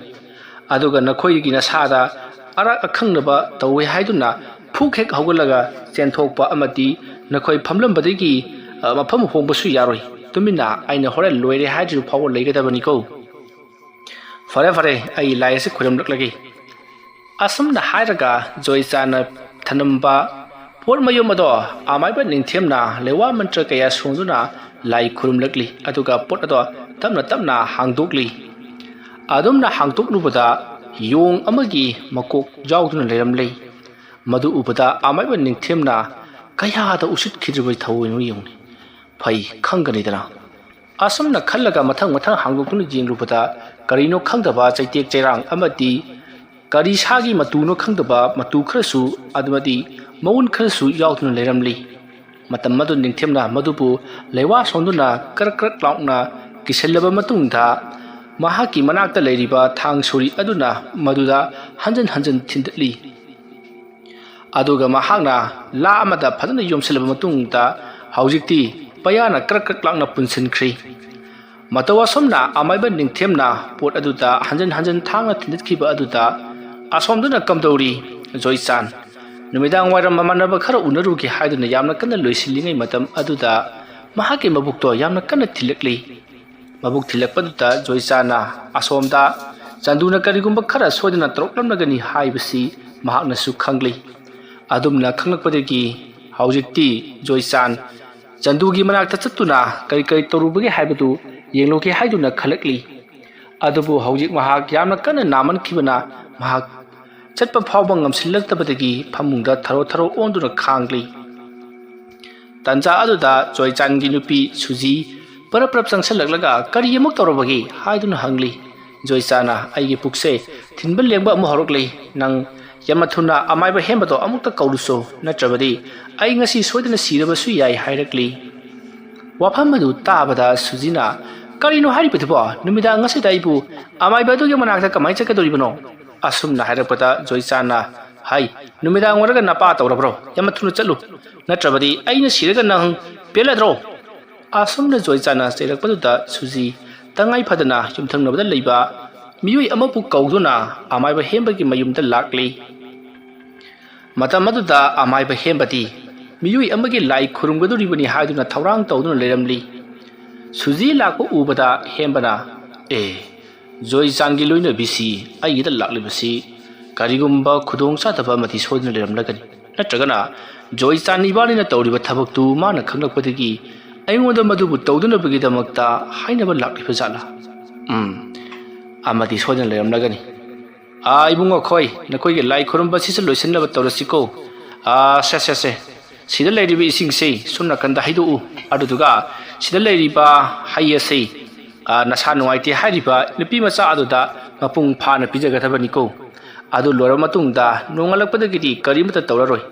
ꯑꯗꯨꯒ ꯅꯈꯣꯏꯒꯤ ꯅꯁꯥꯗ ꯑꯔꯥꯛ ꯑꯈꯪꯅꯕ ꯇꯧꯏ ꯍꯥꯏꯗꯨꯅ ꯐꯨꯛ ꯍꯦꯛ ꯍꯧꯒꯠꯂꯒ ꯆꯦꯟꯊꯣꯛꯄ ꯑꯃꯗꯤ ꯅꯈꯣꯏ ꯐꯝꯂꯝꯕꯗꯒꯤ, ꯑ, ꯃꯐꯝ ꯍꯣꯡꯕꯁꯨ ꯌꯥꯔꯣꯏ꯫ ꯇꯨꯃꯤꯟꯅ ꯑꯩꯅ ꯍꯣꯔꯦꯟ ꯂꯣꯏꯔꯦ ꯍꯥꯏꯗ꯭ꯔꯤꯕ ꯐꯥꯎꯕ ꯂꯩꯒꯗꯕꯅꯤꯀꯣ꯫ ꯐꯔꯦ, ꯐꯔꯦ, ꯑꯩ ꯂꯥꯏ ꯑꯁꯤ ꯈꯣꯏꯔꯝꯂꯛꯂꯒꯦ꯫ ꯑꯁꯨꯝꯅ ꯍꯥꯏꯔꯒ ꯖꯣꯏꯆꯥꯅ ꯊꯅꯝꯕ ꯄꯣꯠ ꯃꯌꯨꯝ ꯑꯗꯣ ꯑꯃꯥꯏꯕ ꯅꯤꯡꯊꯦꯝꯅ ꯂꯩꯋꯥ ꯃꯟꯇ꯭ꯔ ꯀꯌꯥ ꯁꯣꯟꯗꯨꯅ ꯂꯥꯏ ꯈꯨꯔꯨꯝꯂꯛꯂꯤ꯫ ꯑꯗꯨꯒ ꯄꯣꯠ ꯑꯗꯣ ꯇꯞꯅ ꯇꯞꯅ ꯍꯥꯡꯗꯣꯛꯂꯤ꯫ ꯑꯗꯨꯝꯅ ꯍꯥꯡꯗꯣꯛꯂꯨꯕꯗ ꯌꯣꯡ ꯑꯃꯒꯤ ꯃꯀꯣꯛ ꯌꯥꯎꯗꯨꯅ ꯂꯩꯔꯝꯂꯦ꯫ ꯃꯗꯨ ꯎꯕꯗ ꯑꯃꯥꯏꯕ ꯅꯤꯡꯊꯦꯝꯅ ꯀꯌꯥꯗ ꯎꯁꯤꯠꯈꯤꯗ꯭ꯔꯕ ꯊꯧꯑꯣꯏꯅꯣ ꯌꯦꯡꯉꯨꯅꯦ꯫ ꯐꯩ ꯈꯪꯒꯅꯤꯗꯅ꯫ ꯑꯁꯨꯝꯅ ꯈꯜꯂꯒ ꯃꯊꯪ ꯃꯊꯪ ꯍꯥꯡꯗꯣꯛꯇꯨꯅ ꯌꯦꯡꯂꯨꯕꯗ ꯀꯔꯤꯅꯣ ꯈꯪꯗꯕ ꯆꯩꯇꯦꯛ ꯆꯩꯔꯥꯡ ꯑꯃꯗꯤ ꯀꯔꯤ ꯁꯥꯒꯤ ꯃꯇꯨꯅꯣ ꯈꯪꯗꯕ ꯃꯇꯨ ꯈꯔꯁꯨ ꯑꯃꯗꯤ ꯃꯎꯟ ꯈꯔꯁꯨ ꯌꯥꯎꯗꯨꯅ ꯂꯩꯔꯝꯂꯤ꯫ ꯃꯇꯝ ꯑꯗꯨ ꯅꯤꯡꯊꯦꯝꯅ ꯃꯗꯨꯕꯨ ꯂꯩꯋꯥ ꯁꯣꯟꯗꯨꯅ ꯀ꯭ꯔꯛ ꯀ꯭ꯔꯛ ꯂꯥꯎꯅ ꯀꯤꯁꯤꯜꯂꯕ ꯃꯇꯨꯡꯗ ꯃꯍꯥꯛꯀꯤ ꯃꯅꯥꯛꯇ ꯂꯩꯔꯤꯕ ꯊꯥꯡ ꯁꯣꯔꯤ ꯑꯗꯨꯅ ꯃꯗꯨꯗ ꯍꯟꯖꯤꯟ ꯍꯟꯖꯤꯟ ꯊꯤꯟꯗꯠꯂꯤ꯫ ꯑꯗꯨꯒ ꯃꯍꯥꯛꯅ ꯂꯥ ꯑꯃꯗ ꯐꯖꯅ ꯌꯣꯝꯁꯤꯜꯂꯕ ꯃꯇꯨꯡꯗ ꯍꯧꯖꯤꯛꯇꯤ ꯄꯩꯌꯥꯅ ꯀ꯭ꯔꯛ ꯀ꯭ꯔꯛ ꯂꯥꯎꯅ ꯄꯨꯟꯁꯤꯟꯈ꯭ꯔꯤ꯫ ꯃꯇꯧ ꯑꯁꯨꯝꯅ ꯑꯃꯥꯏꯕ ꯅꯤꯡꯊꯦꯝꯅ ꯄꯣꯠ ꯑꯗꯨꯗ ꯍꯟꯖꯤꯟ ꯍꯟꯖꯤꯟ ꯊꯥꯡꯅ ꯊꯤꯟꯗꯠꯈꯤꯕ ꯑꯗꯨꯗ ꯑꯁꯣꯝꯗꯨꯅ ꯀꯝꯗꯧꯔꯤ? ꯖꯣꯏꯆꯥꯟ, ꯅꯨꯃꯤꯗꯥꯡ ꯋꯥꯏꯔꯝ ꯃꯃꯥꯟꯅꯕ ꯈꯔ ꯎꯅꯔꯨꯒꯦ ꯍꯥꯏꯗꯨꯅ ꯌꯥꯝꯅ ꯀꯟꯅ ꯂꯣꯏꯁꯤꯜꯂꯤꯉꯩ ꯃꯇꯝ ꯑꯗꯨꯗ ꯃꯍꯥꯛꯀꯤ ꯃꯕꯨꯛꯇꯣ ꯌꯥꯝꯅ ꯀꯟꯅ ꯊꯤꯜꯂꯛꯂꯤ꯫ ꯃꯕꯨꯛ ꯊꯤꯜꯂꯛꯄꯗꯨꯗ ꯖꯣꯏꯆꯥꯟꯅ ꯑꯁꯣꯝꯗ ꯆꯟꯗꯨꯅ ꯀꯔꯤꯒꯨꯝꯕ ꯈꯔ ꯁꯣꯏꯗꯅ ꯇꯧꯔꯛꯂꯝꯂꯒꯅꯤ ꯍꯥꯏꯕꯁꯤ ꯃꯍꯥꯛꯅꯁꯨ ꯈꯪꯂꯤ꯫ ꯑꯗꯨꯝꯅ ꯈꯪꯂꯛꯄꯗꯒꯤ ꯍꯧꯖꯤꯛꯇꯤ ꯖꯣꯏꯆꯥꯟ ꯆꯟꯗꯨꯒꯤ ꯃꯅꯥꯛꯇ ꯆꯠꯇꯨꯅ ꯀꯔꯤ ꯀꯔꯤ ꯇꯧꯔꯨꯕꯒꯦ ꯍꯥꯏꯕꯗꯨ ꯌꯦꯡꯂꯨꯒꯦ ꯍꯥꯏꯗꯨꯅ ꯈꯜꯂꯛꯂꯤ꯫ ꯑꯗꯨꯕꯨ ꯍꯧꯖꯤꯛ ꯃꯍꯥꯛ ꯌꯥꯝꯅ ꯀꯟꯅ ꯅꯥꯃꯟꯈꯤꯕꯅ ꯃꯍꯥꯛ ꯆꯠꯄ ꯐꯥꯎꯕ ꯉꯝꯁꯤꯜꯂꯛꯇꯕꯗꯒꯤ ꯐꯃꯨꯡꯗ ꯊꯔꯣ ꯊꯔꯣ ꯑꯣꯟꯗꯨꯅ ꯈꯥꯡꯂꯤ꯫ ꯇꯟꯖꯥ ꯑꯗꯨꯗ ꯖꯣꯏꯆꯥꯟꯒꯤ ꯅꯨꯄꯤ ꯁꯨꯖꯤ ꯄꯔꯞ ꯄꯔꯞ ꯆꯪꯁꯤꯜꯂꯛꯂꯒ "ꯀꯔꯤ ꯑꯃꯨꯛ ꯇꯧꯔꯕꯒꯦ?" ꯍꯥꯏꯗꯨꯅ ꯍꯪꯂꯤ꯫ ꯖꯣꯏꯆꯥꯟꯅ, "ꯑꯩꯒꯤ ꯄꯨꯛꯁꯦ ꯊꯤꯟꯕ ꯂꯦꯡꯕ ꯑꯃꯨꯛ ꯍꯧꯔꯛꯂꯤ꯫ ꯅꯪ ꯌꯥꯝꯅ ꯊꯨꯅ ꯑꯃꯥꯏꯕ ꯍꯦꯝꯕꯗꯣ ꯑꯃꯨꯛꯇ ꯀꯧꯔꯨꯁꯣ, ꯅꯠꯇ꯭ꯔꯕꯗꯤ ꯑꯩ ꯉꯁꯤ ꯁꯣꯏꯗꯅ ꯁꯤꯔꯕꯁꯨ ꯌꯥꯏ" ꯍꯥꯏꯔꯛꯂꯤ꯫ ꯋꯥꯐꯝ ꯑꯗꯨ ꯇꯥꯕꯗ ꯁꯨꯖꯤꯅ, "ꯀꯔꯤꯅꯣ ꯍꯥꯏꯔꯤꯕꯗꯨꯕꯣ? ꯅꯨꯃꯤꯗꯥꯡ ꯑꯁꯤꯗ ꯑꯩꯕꯨ ꯑꯃꯥꯏꯕ ꯑꯗꯨꯒꯤ ꯃꯅꯥꯛꯇ ꯀꯃꯥꯏꯅ ꯆꯠꯀꯗꯧꯔꯤꯕꯅꯣ?" ꯑꯁꯨꯝꯅ ꯍꯥꯏꯔꯛꯄꯗ ꯖꯣꯏꯆꯥꯟꯅ, "ꯍꯩ, ꯅꯨꯃꯤꯗꯥꯡ ꯑꯣꯏꯔꯒ ꯅꯄꯥ ꯇꯧꯔꯕ꯭ꯔꯣ? ꯌꯥꯝꯅ ꯊꯨꯅ ꯆꯠꯂꯨ, ꯅꯠꯇ꯭ꯔꯕꯗꯤ ꯑꯩꯅ ꯁꯤꯔꯒ ꯅꯪ ꯄꯦꯜꯂꯗ꯭ꯔꯣ?" ꯑꯁꯨꯝꯅ ꯖꯣꯏꯆꯥꯟꯅ ꯆꯩꯔꯛꯄꯗꯨꯗ ꯁꯨꯖꯤ ꯇꯉꯥꯏ ꯐꯗꯅ ꯌꯨꯝꯊꯪꯅꯕꯗ ꯂꯩꯕ ꯃꯤꯑꯣꯏ ꯑꯃꯕꯨ ꯀꯧꯗꯨꯅ ꯑꯃꯥꯏꯕ ꯍꯦꯝꯕꯒꯤ ꯃꯌꯨꯝꯗ ꯂꯥꯛꯂꯤ꯫ ꯃꯇꯝ ꯑꯗꯨꯗ ꯑꯃꯥꯏꯕ ꯍꯦꯝꯕꯗꯤ ꯃꯤꯑꯣꯏ ꯑꯃꯒꯤ ꯂꯥꯏ ꯈꯨꯔꯨꯝꯒꯗꯧꯔꯤꯕꯅꯤ ꯍꯥꯏꯗꯨꯅ ꯊꯧꯔꯥꯡ ꯇꯧꯗꯨꯅ ꯂꯩꯔꯝꯂꯤ꯫ ꯁꯨꯖꯤ ꯂꯥꯛꯄ ꯎꯕꯗ ꯍꯦꯝꯕꯅ, "ꯑꯦ, ꯖꯣꯏꯆꯥꯟꯒꯤ ꯂꯣꯏꯅꯕꯤꯁꯤ ꯑꯩꯒꯤꯗ ꯂꯥꯛꯂꯤꯕꯁꯤ ꯀꯔꯤꯒꯨꯝꯕ ꯈꯨꯗꯣꯡ ꯆꯥꯗꯕ ꯑꯃꯗꯤ ꯁꯣꯏꯗꯅ ꯂꯩꯔꯝꯂꯒꯅꯤ꯫ ꯅꯠꯇ꯭ꯔꯒꯅ ꯖꯣꯏꯆꯥꯟ ꯏꯕꯥꯅꯤꯅ ꯇꯧꯔꯤꯕ ꯊꯕꯛꯇꯨ ꯃꯥꯅ ꯈꯪꯂꯛꯄꯗꯒꯤ ꯑꯩꯉꯣꯟꯗ ꯃꯗꯨꯕꯨ ꯇꯧꯗꯅꯕꯒꯤꯗꯃꯛꯇ ꯍꯥꯏꯅꯕ ꯂꯥꯛꯂꯤꯕ ꯖꯥꯠꯂꯥ? ꯎꯝ, ꯑꯃꯗꯤ ꯁꯣꯏꯗꯅ ꯂꯩꯔꯝꯂꯒꯅꯤ꯫ "ꯑꯥ, ꯏꯕꯨꯡꯉꯣ ꯈꯣꯏ, ꯅꯈꯣꯏꯒꯤ ꯂꯥꯏ ꯈꯨꯔꯨꯝꯕꯁꯤꯁꯨ ꯂꯣꯏꯁꯤꯟꯅꯕ ꯇꯧꯔꯁꯤꯀꯣ꯫ ꯑꯥ, ꯁꯦ, ꯁꯦ, ꯁꯦ, ꯁꯤꯗ ꯂꯩꯔꯤꯕ ꯏꯁꯤꯡꯁꯤ ꯁꯨꯝ ꯅꯥꯀꯟꯗ ꯍꯩꯗꯣꯛꯎ꯫ ꯑꯗꯨꯗꯨꯒ ꯁꯤꯗ ꯂꯩꯔꯤꯕ ꯍꯩ ꯑꯁꯤ, ꯑꯥ, ꯅꯁꯥ ꯅꯨꯡꯉꯥꯏꯇꯦ ꯍꯥꯏꯔꯤꯕ ꯅꯨꯄꯤ ꯃꯆꯥ ꯑꯗꯨꯗ ꯃꯄꯨꯡ ꯐꯥꯅ ꯄꯤꯖꯒꯗꯕꯅꯤꯀꯣ꯫ ꯑꯗꯨ ꯂꯣꯏꯔꯕ ꯃꯇꯨꯡꯗ ꯅꯣꯡꯉꯥꯜꯂꯛꯄꯗꯒꯤꯗꯤ ꯀꯔꯤꯃꯠꯇ ꯇꯧꯔꯔꯣꯏ꯫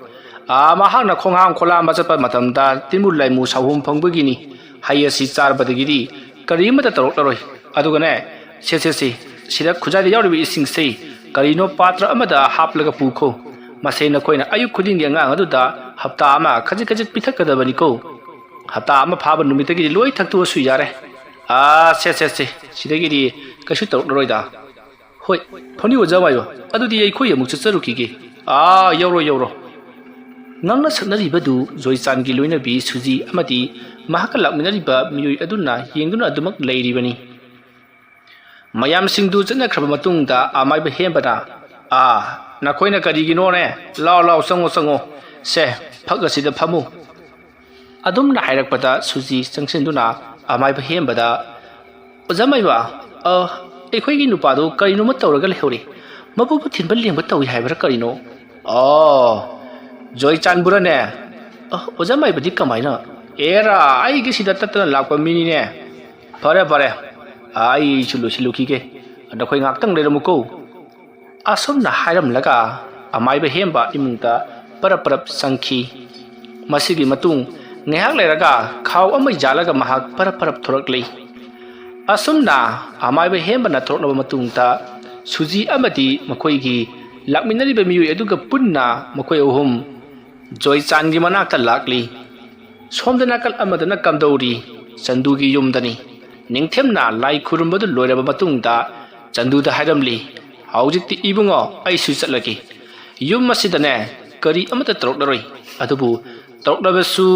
ꯑꯥ, ꯃꯍꯥꯛꯅ ꯈꯣꯡꯍꯥꯝ ꯈꯣꯂꯥꯝꯕ ꯆꯠꯄ ꯃꯇꯝꯗ ꯇꯤꯟꯕꯨ ꯂꯥꯏꯃꯨ ꯁꯥꯍꯣꯝ ꯐꯪꯕꯒꯤꯅꯤ꯫ ꯍꯩ ꯑꯁꯤ ꯆꯥꯔꯕꯗꯒꯤꯗꯤ ꯀꯔꯤꯃꯠꯇ ꯇꯧꯔꯛꯂꯔꯣꯏ꯫ ꯑꯗꯨꯒꯅꯦ, ꯁꯦ, ꯁꯦ, ꯁꯦ, ꯁꯤꯗ ꯈꯨꯖꯥꯏꯗ ꯌꯥꯎꯔꯤꯕ ꯏꯁꯤꯡꯁꯤ ꯀꯔꯤꯅꯣ ꯄꯥꯇ꯭ꯔ ꯑꯃꯗ ꯍꯥꯞꯂꯒ ꯄꯨꯈꯣ꯫ ꯃꯁꯤ ꯅꯈꯣꯏꯅ ꯑꯌꯨꯛ ꯈꯨꯗꯤꯡꯒꯤ ꯑꯉꯥꯡ ꯑꯗꯨꯗ ꯍꯞꯇꯥ ꯑꯃ ꯈꯖꯤꯛ ꯈꯖꯤꯛ ꯄꯤꯊꯛꯀꯗꯕꯅꯤꯀꯣ꯫ ꯍꯞꯇꯥ ꯑꯃ ꯐꯥꯕ ꯅꯨꯃꯤꯠꯇꯒꯤꯗꯤ ꯂꯣꯏ ꯊꯛꯇꯣꯛꯑꯁꯨ ꯌꯥꯔꯦ꯫ ꯑꯥ, ꯁꯦ, ꯁꯦ, ꯁꯦ, ꯁꯤꯗꯒꯤꯗꯤ ꯀꯩꯁꯨ ꯇꯧꯔꯛꯂꯔꯣꯏꯗ꯫ ꯍꯣꯏ, ꯐꯅꯤ ꯑꯣꯖꯥ ꯃꯥꯏꯕ, ꯑꯗꯨꯗꯤ ꯑꯩꯈꯣꯏ ꯑꯃꯨꯛ ꯆꯠꯆꯔꯨꯈꯤꯒꯦ꯫ ꯑꯥ, ꯌꯧꯔꯣ, ꯌꯧꯔꯣ꯫ ꯉꯥꯡꯅ ꯁꯛꯅꯔꯤꯕꯗꯨ ꯖꯣꯏꯆꯥꯟꯒꯤ ꯂꯣꯏꯅꯕꯤ ꯁꯨꯖꯤ ꯑꯃꯗꯤ ꯃꯍꯥꯛꯀ ꯂꯥꯛꯃꯤꯟꯅꯔꯤꯕ ꯃꯤꯑꯣꯏ ꯑꯗꯨꯅ ꯌꯦꯡꯗꯨꯅ ꯑꯗꯨꯃꯛ ꯂꯩꯔꯤꯕꯅꯤ꯫ ꯃꯌꯥꯝꯁꯤꯡꯗꯨ ꯆꯠꯅꯈ꯭ꯔꯕ ꯃꯇꯨꯡꯗ ꯑꯃꯥꯏꯕ ꯍꯦꯝꯕꯅ, "ꯑꯥ, ꯅꯈꯣꯏꯅ ꯀꯔꯤꯒꯤꯅꯣꯅꯦ? ꯂꯥꯎ, ꯂꯥꯎ, ꯆꯪꯉꯣ, ꯆꯪꯉꯣ꯫ ꯁꯦ, ꯐꯛ ꯑꯁꯤꯗ ꯐꯝꯃꯨ"꯫ ꯑꯗꯨꯝꯅ ꯍꯥꯏꯔꯛꯄꯗ ꯁꯨꯖꯤ ꯆꯪꯁꯤꯟꯗꯨꯅ ꯑꯃꯥꯏꯕ ꯍꯦꯝꯕꯗ, "ꯑꯣꯖꯥ ꯃꯥꯏꯕ, ꯑ, ꯑꯩꯈꯣꯏꯒꯤ ꯅꯨꯄꯥꯗꯨ ꯀꯔꯤꯅꯣꯃ ꯇꯧꯔꯒ ꯂꯩꯍꯧꯔꯦ꯫ ꯃꯕꯨꯛꯄꯨ ꯊꯤꯟꯕ ꯂꯦꯡꯕ ꯇꯧꯏ ꯍꯥꯏꯕ꯭ꯔꯥ ꯀꯔꯤꯅꯣ?" "ꯑꯣ, ꯖꯣꯏꯆꯥꯟꯕꯨꯔꯅꯦ?" "ꯑ, ꯑꯣꯖꯥ ꯃꯥꯏꯕꯗꯤ ꯀꯃꯥꯏꯅ?" "ꯑꯦꯔꯥ, ꯑꯩꯒꯤꯁꯤꯗ ꯇꯠꯇꯅ ꯂꯥꯛꯄ ꯃꯤꯅꯤꯅꯦ꯫ ꯐꯔꯦ, ꯐꯔꯦ, ꯑꯩꯁꯨ ꯂꯣꯏꯁꯤꯜꯂꯨꯈꯤꯒꯦ꯫ ꯅꯈꯣꯏ ꯉꯥꯛꯇꯪ ꯂꯩꯔꯝꯃꯨꯀꯣ"꯫ ꯑꯁꯨꯝꯅ ꯍꯥꯏꯔꯝꯂꯒ ꯑꯃꯥꯏꯕ ꯍꯦꯝꯕ ꯏꯃꯨꯡꯗ ꯄꯔꯞ ꯄꯔꯞ ꯆꯪꯈꯤ꯫ ꯃꯁꯤꯒꯤ ꯃꯇꯨꯡ ꯉꯥꯏꯍꯥꯛ ꯂꯩꯔꯒ ꯈꯥꯎ ꯑꯃ ꯌꯥꯜꯂꯒ ꯃꯍꯥꯛ ꯄꯔꯞ ꯄꯔꯞ ꯊꯣꯔꯛꯂꯤ꯫ ꯑꯁꯨꯝꯅ ꯑꯃꯥꯏꯕ ꯍꯦꯝꯕꯅ ꯊꯣꯔꯛꯂꯕ ꯃꯇꯨꯡꯗ ꯁꯨꯖꯤ ꯑꯃꯗꯤ ꯃꯈꯣꯏꯒꯤ ꯂꯥꯛꯃꯤꯟꯅꯔꯤꯕ ꯃꯤꯑꯣꯏ ꯑꯗꯨꯒ ꯄꯨꯟꯅ ꯃꯈꯣꯏ ꯑꯍꯨꯝ ꯖꯣꯏꯆꯥꯟꯒꯤ ꯃꯅꯥꯛꯇ ꯂꯥꯛꯂꯤ꯫ ꯁꯣꯝꯗ ꯅꯥꯀꯜ ꯑꯃꯗꯅ ꯀꯝꯗꯧꯔꯤ? ꯆꯟꯗꯨꯒꯤ ꯌꯨꯝꯗꯅꯤ꯫ ꯅꯤꯡꯊꯦꯝꯅ ꯂꯥꯏ ꯈꯨꯔꯨꯝꯕꯗꯨ ꯂꯣꯏꯔꯕ ꯃꯇꯨꯡꯗ ꯆꯟꯗꯨꯗ ꯍꯥꯏꯔꯝꯂꯤ, "ꯍꯧꯖꯤꯛꯇꯤ ꯏꯕꯨꯡꯉꯣ, ꯑꯩꯁꯨ ꯆꯠꯂꯒꯦ꯫ ꯌꯨꯝ ꯑꯁꯤꯗꯅꯦ ꯀꯔꯤ ꯑꯃꯠꯇ ꯇꯧꯔꯛꯂꯔꯣꯏ꯫ ꯑꯗꯨꯕꯨ ꯇꯧꯔꯛꯂꯕꯁꯨ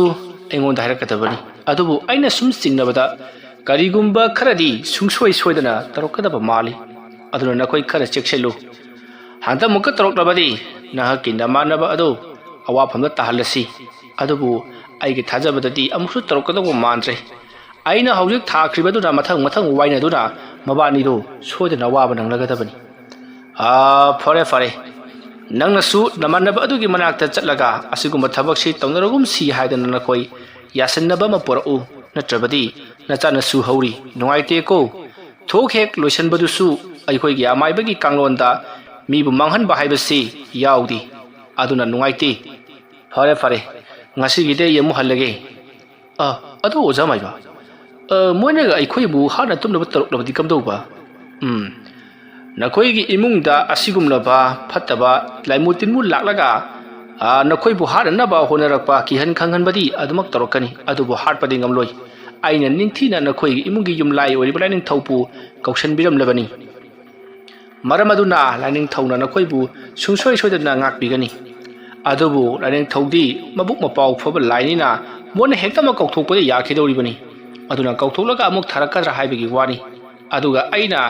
ꯑꯩꯉꯣꯟꯗ ꯍꯥꯏꯔꯛꯀꯗꯕꯅꯤ꯫ ꯑꯗꯨꯕꯨ ꯑꯩꯅ ꯁꯨꯝ ꯆꯤꯡꯅꯕꯗ ꯀꯔꯤꯒꯨꯝꯕ ꯈꯔꯗꯤ ꯁꯨꯡꯁꯣꯏ ꯁꯣꯏꯗꯅ ꯇꯧꯔꯛꯀꯗꯕ ꯃꯥꯜꯂꯤ꯫ ꯑꯗꯨꯅ ꯅꯈꯣꯏ ꯈꯔ ꯆꯦꯛꯁꯤꯜꯂꯨ"꯫ ꯍꯟꯗꯛꯃꯨꯛꯀ ꯇꯧꯔꯛꯂꯕꯗꯤ ꯅꯍꯥꯛꯀꯤ ꯅꯃꯥꯟꯅꯕ ꯑꯗꯨ ꯑꯋꯥꯐꯝꯗ ꯇꯥꯍꯜꯂꯁꯤ꯫ ꯑꯗꯨꯕꯨ ꯑꯩꯒꯤ ꯊꯥꯖꯕꯗꯗꯤ ꯑꯃꯨꯛꯁꯨ ꯇꯧꯔꯛꯀꯗꯧꯕ ꯃꯥꯟꯗ꯭ꯔꯦ꯫ ꯑꯩꯅ ꯍꯧꯖꯤꯛ ꯊꯥꯈ꯭ꯔꯤꯕꯗꯨꯅ ꯃꯊꯪ ꯃꯊꯪ ꯋꯥꯏꯅꯗꯨꯅ ꯃꯕꯥꯅꯤꯗꯨ ꯁꯣꯏꯗꯅ ꯋꯥꯕ ꯅꯪꯂꯒꯗꯕꯅꯤ꯫ ꯑꯥ, ꯐꯔꯦ, ꯐꯔꯦ꯫ ꯅꯪꯅꯁꯨ ꯅꯃꯥꯟꯅꯕ ꯑꯗꯨꯒꯤ ꯃꯅꯥꯛꯇ ꯆꯠꯂꯒ ꯑꯁꯤꯒꯨꯝꯕ ꯊꯕꯛꯁꯤ ꯇꯧꯅꯔꯒꯨꯝꯁꯤ ꯍꯥꯏꯗꯅ ꯅꯈꯣꯏ ꯌꯥꯁꯤꯟꯅꯕ ꯑꯃ ꯄꯨꯔꯛꯎ, ꯅꯠꯇ꯭ꯔꯕꯗꯤ ꯅꯆꯥꯅꯁꯨ ꯍꯧꯔꯤ ꯅꯨꯡꯉꯥꯏꯇꯦꯀꯣ꯫ ꯊꯣꯛ ꯍꯦꯛ ꯂꯣꯏꯁꯤꯟꯕꯗꯨꯁꯨ ꯑꯩꯈꯣꯏꯒꯤ ꯑꯃꯥꯏꯕꯒꯤ ꯀꯥꯡꯂꯣꯟꯗ ꯃꯤꯕꯨ ꯃꯥꯡꯍꯟꯕ ꯍꯥꯏꯕꯁꯤ ꯌꯥꯎꯗꯦ꯫ ꯑꯗꯨꯅ ꯅꯨꯡꯉꯥꯏꯇꯦ꯫ ꯐꯔꯦ, ꯐꯔꯦ꯫ ꯉꯁꯤꯒꯤꯗꯤ ꯑꯩ ꯑꯃꯨꯛ ꯍꯜꯂꯒꯦ꯫ ꯑ, ꯑꯗꯨ ꯑꯣꯖꯥ ꯃꯥꯏꯕ, ꯑ, ꯃꯣꯏꯅꯒ ꯑꯩꯈꯣꯏꯕꯨ ꯍꯥꯠꯅ ꯇꯨꯝꯅꯕ ꯇꯧꯔꯛꯂꯕꯗꯤ ꯀꯝꯗꯧꯕ? ꯎꯝ, ꯅꯈꯣꯏꯒꯤ ꯏꯃꯨꯡꯗ ꯑꯁꯤꯒꯨꯝꯂꯕ ꯐꯠꯇꯕ ꯂꯥꯏꯃꯨ ꯇꯤꯟꯃꯨ ꯂꯥꯛꯂꯒ, ꯑ, ꯅꯈꯣꯏꯕꯨ ꯍꯥꯠꯅꯅꯕ ꯍꯣꯠꯅꯔꯛꯄ ꯀꯤꯍꯟ ꯈꯪꯍꯟꯕꯗꯤ ꯑꯗꯨꯃꯛ ꯇꯧꯔꯛꯀꯅꯤ, ꯑꯗꯨꯕꯨ ꯍꯥꯠꯄꯗꯤ ꯉꯝꯂꯣꯏ꯫ ꯑꯩꯅ ꯅꯤꯡꯊꯤꯅ ꯅꯈꯣꯏꯒꯤ ꯏꯃꯨꯡꯒꯤ ꯌꯨꯝꯂꯥꯏ ꯑꯣꯏꯔꯤꯕ ꯂꯥꯏꯅꯤꯡꯊꯧꯕꯨ ꯀꯧꯁꯟꯕꯤꯔꯝꯂꯕꯅꯤ꯫ ꯃꯔꯝ ꯑꯗꯨꯅ ꯂꯥꯏꯅꯤꯡꯊꯧꯅ ꯅꯈꯣꯏꯕꯨ ꯁꯨꯡꯁꯣꯏ ꯁꯣꯏꯗꯅ ꯉꯥꯛꯄꯤꯒꯅꯤ꯫ ꯑꯗꯨꯕꯨ ꯂꯥꯏꯅꯤꯡꯊꯧꯗꯤ ꯃꯕꯨꯛ ꯃꯄꯥꯎ ꯐꯕ ꯂꯥꯏꯅꯤꯅ ꯃꯣꯏꯅ ꯍꯦꯛꯇꯃꯛ ꯀꯧꯊꯣꯛꯄꯗ ꯌꯥꯈꯤꯗꯧꯔꯤꯕꯅꯤ꯫ ꯑꯗꯨꯅ ꯀꯧꯊꯣꯛꯂꯒ ꯑꯃꯨꯛ ꯊꯥꯔꯛꯀꯗ꯭ꯔꯥ ꯍꯥꯏꯕꯒꯤ ꯋꯥꯅꯤ꯫ ꯑꯗꯨꯒ ꯑꯩꯅ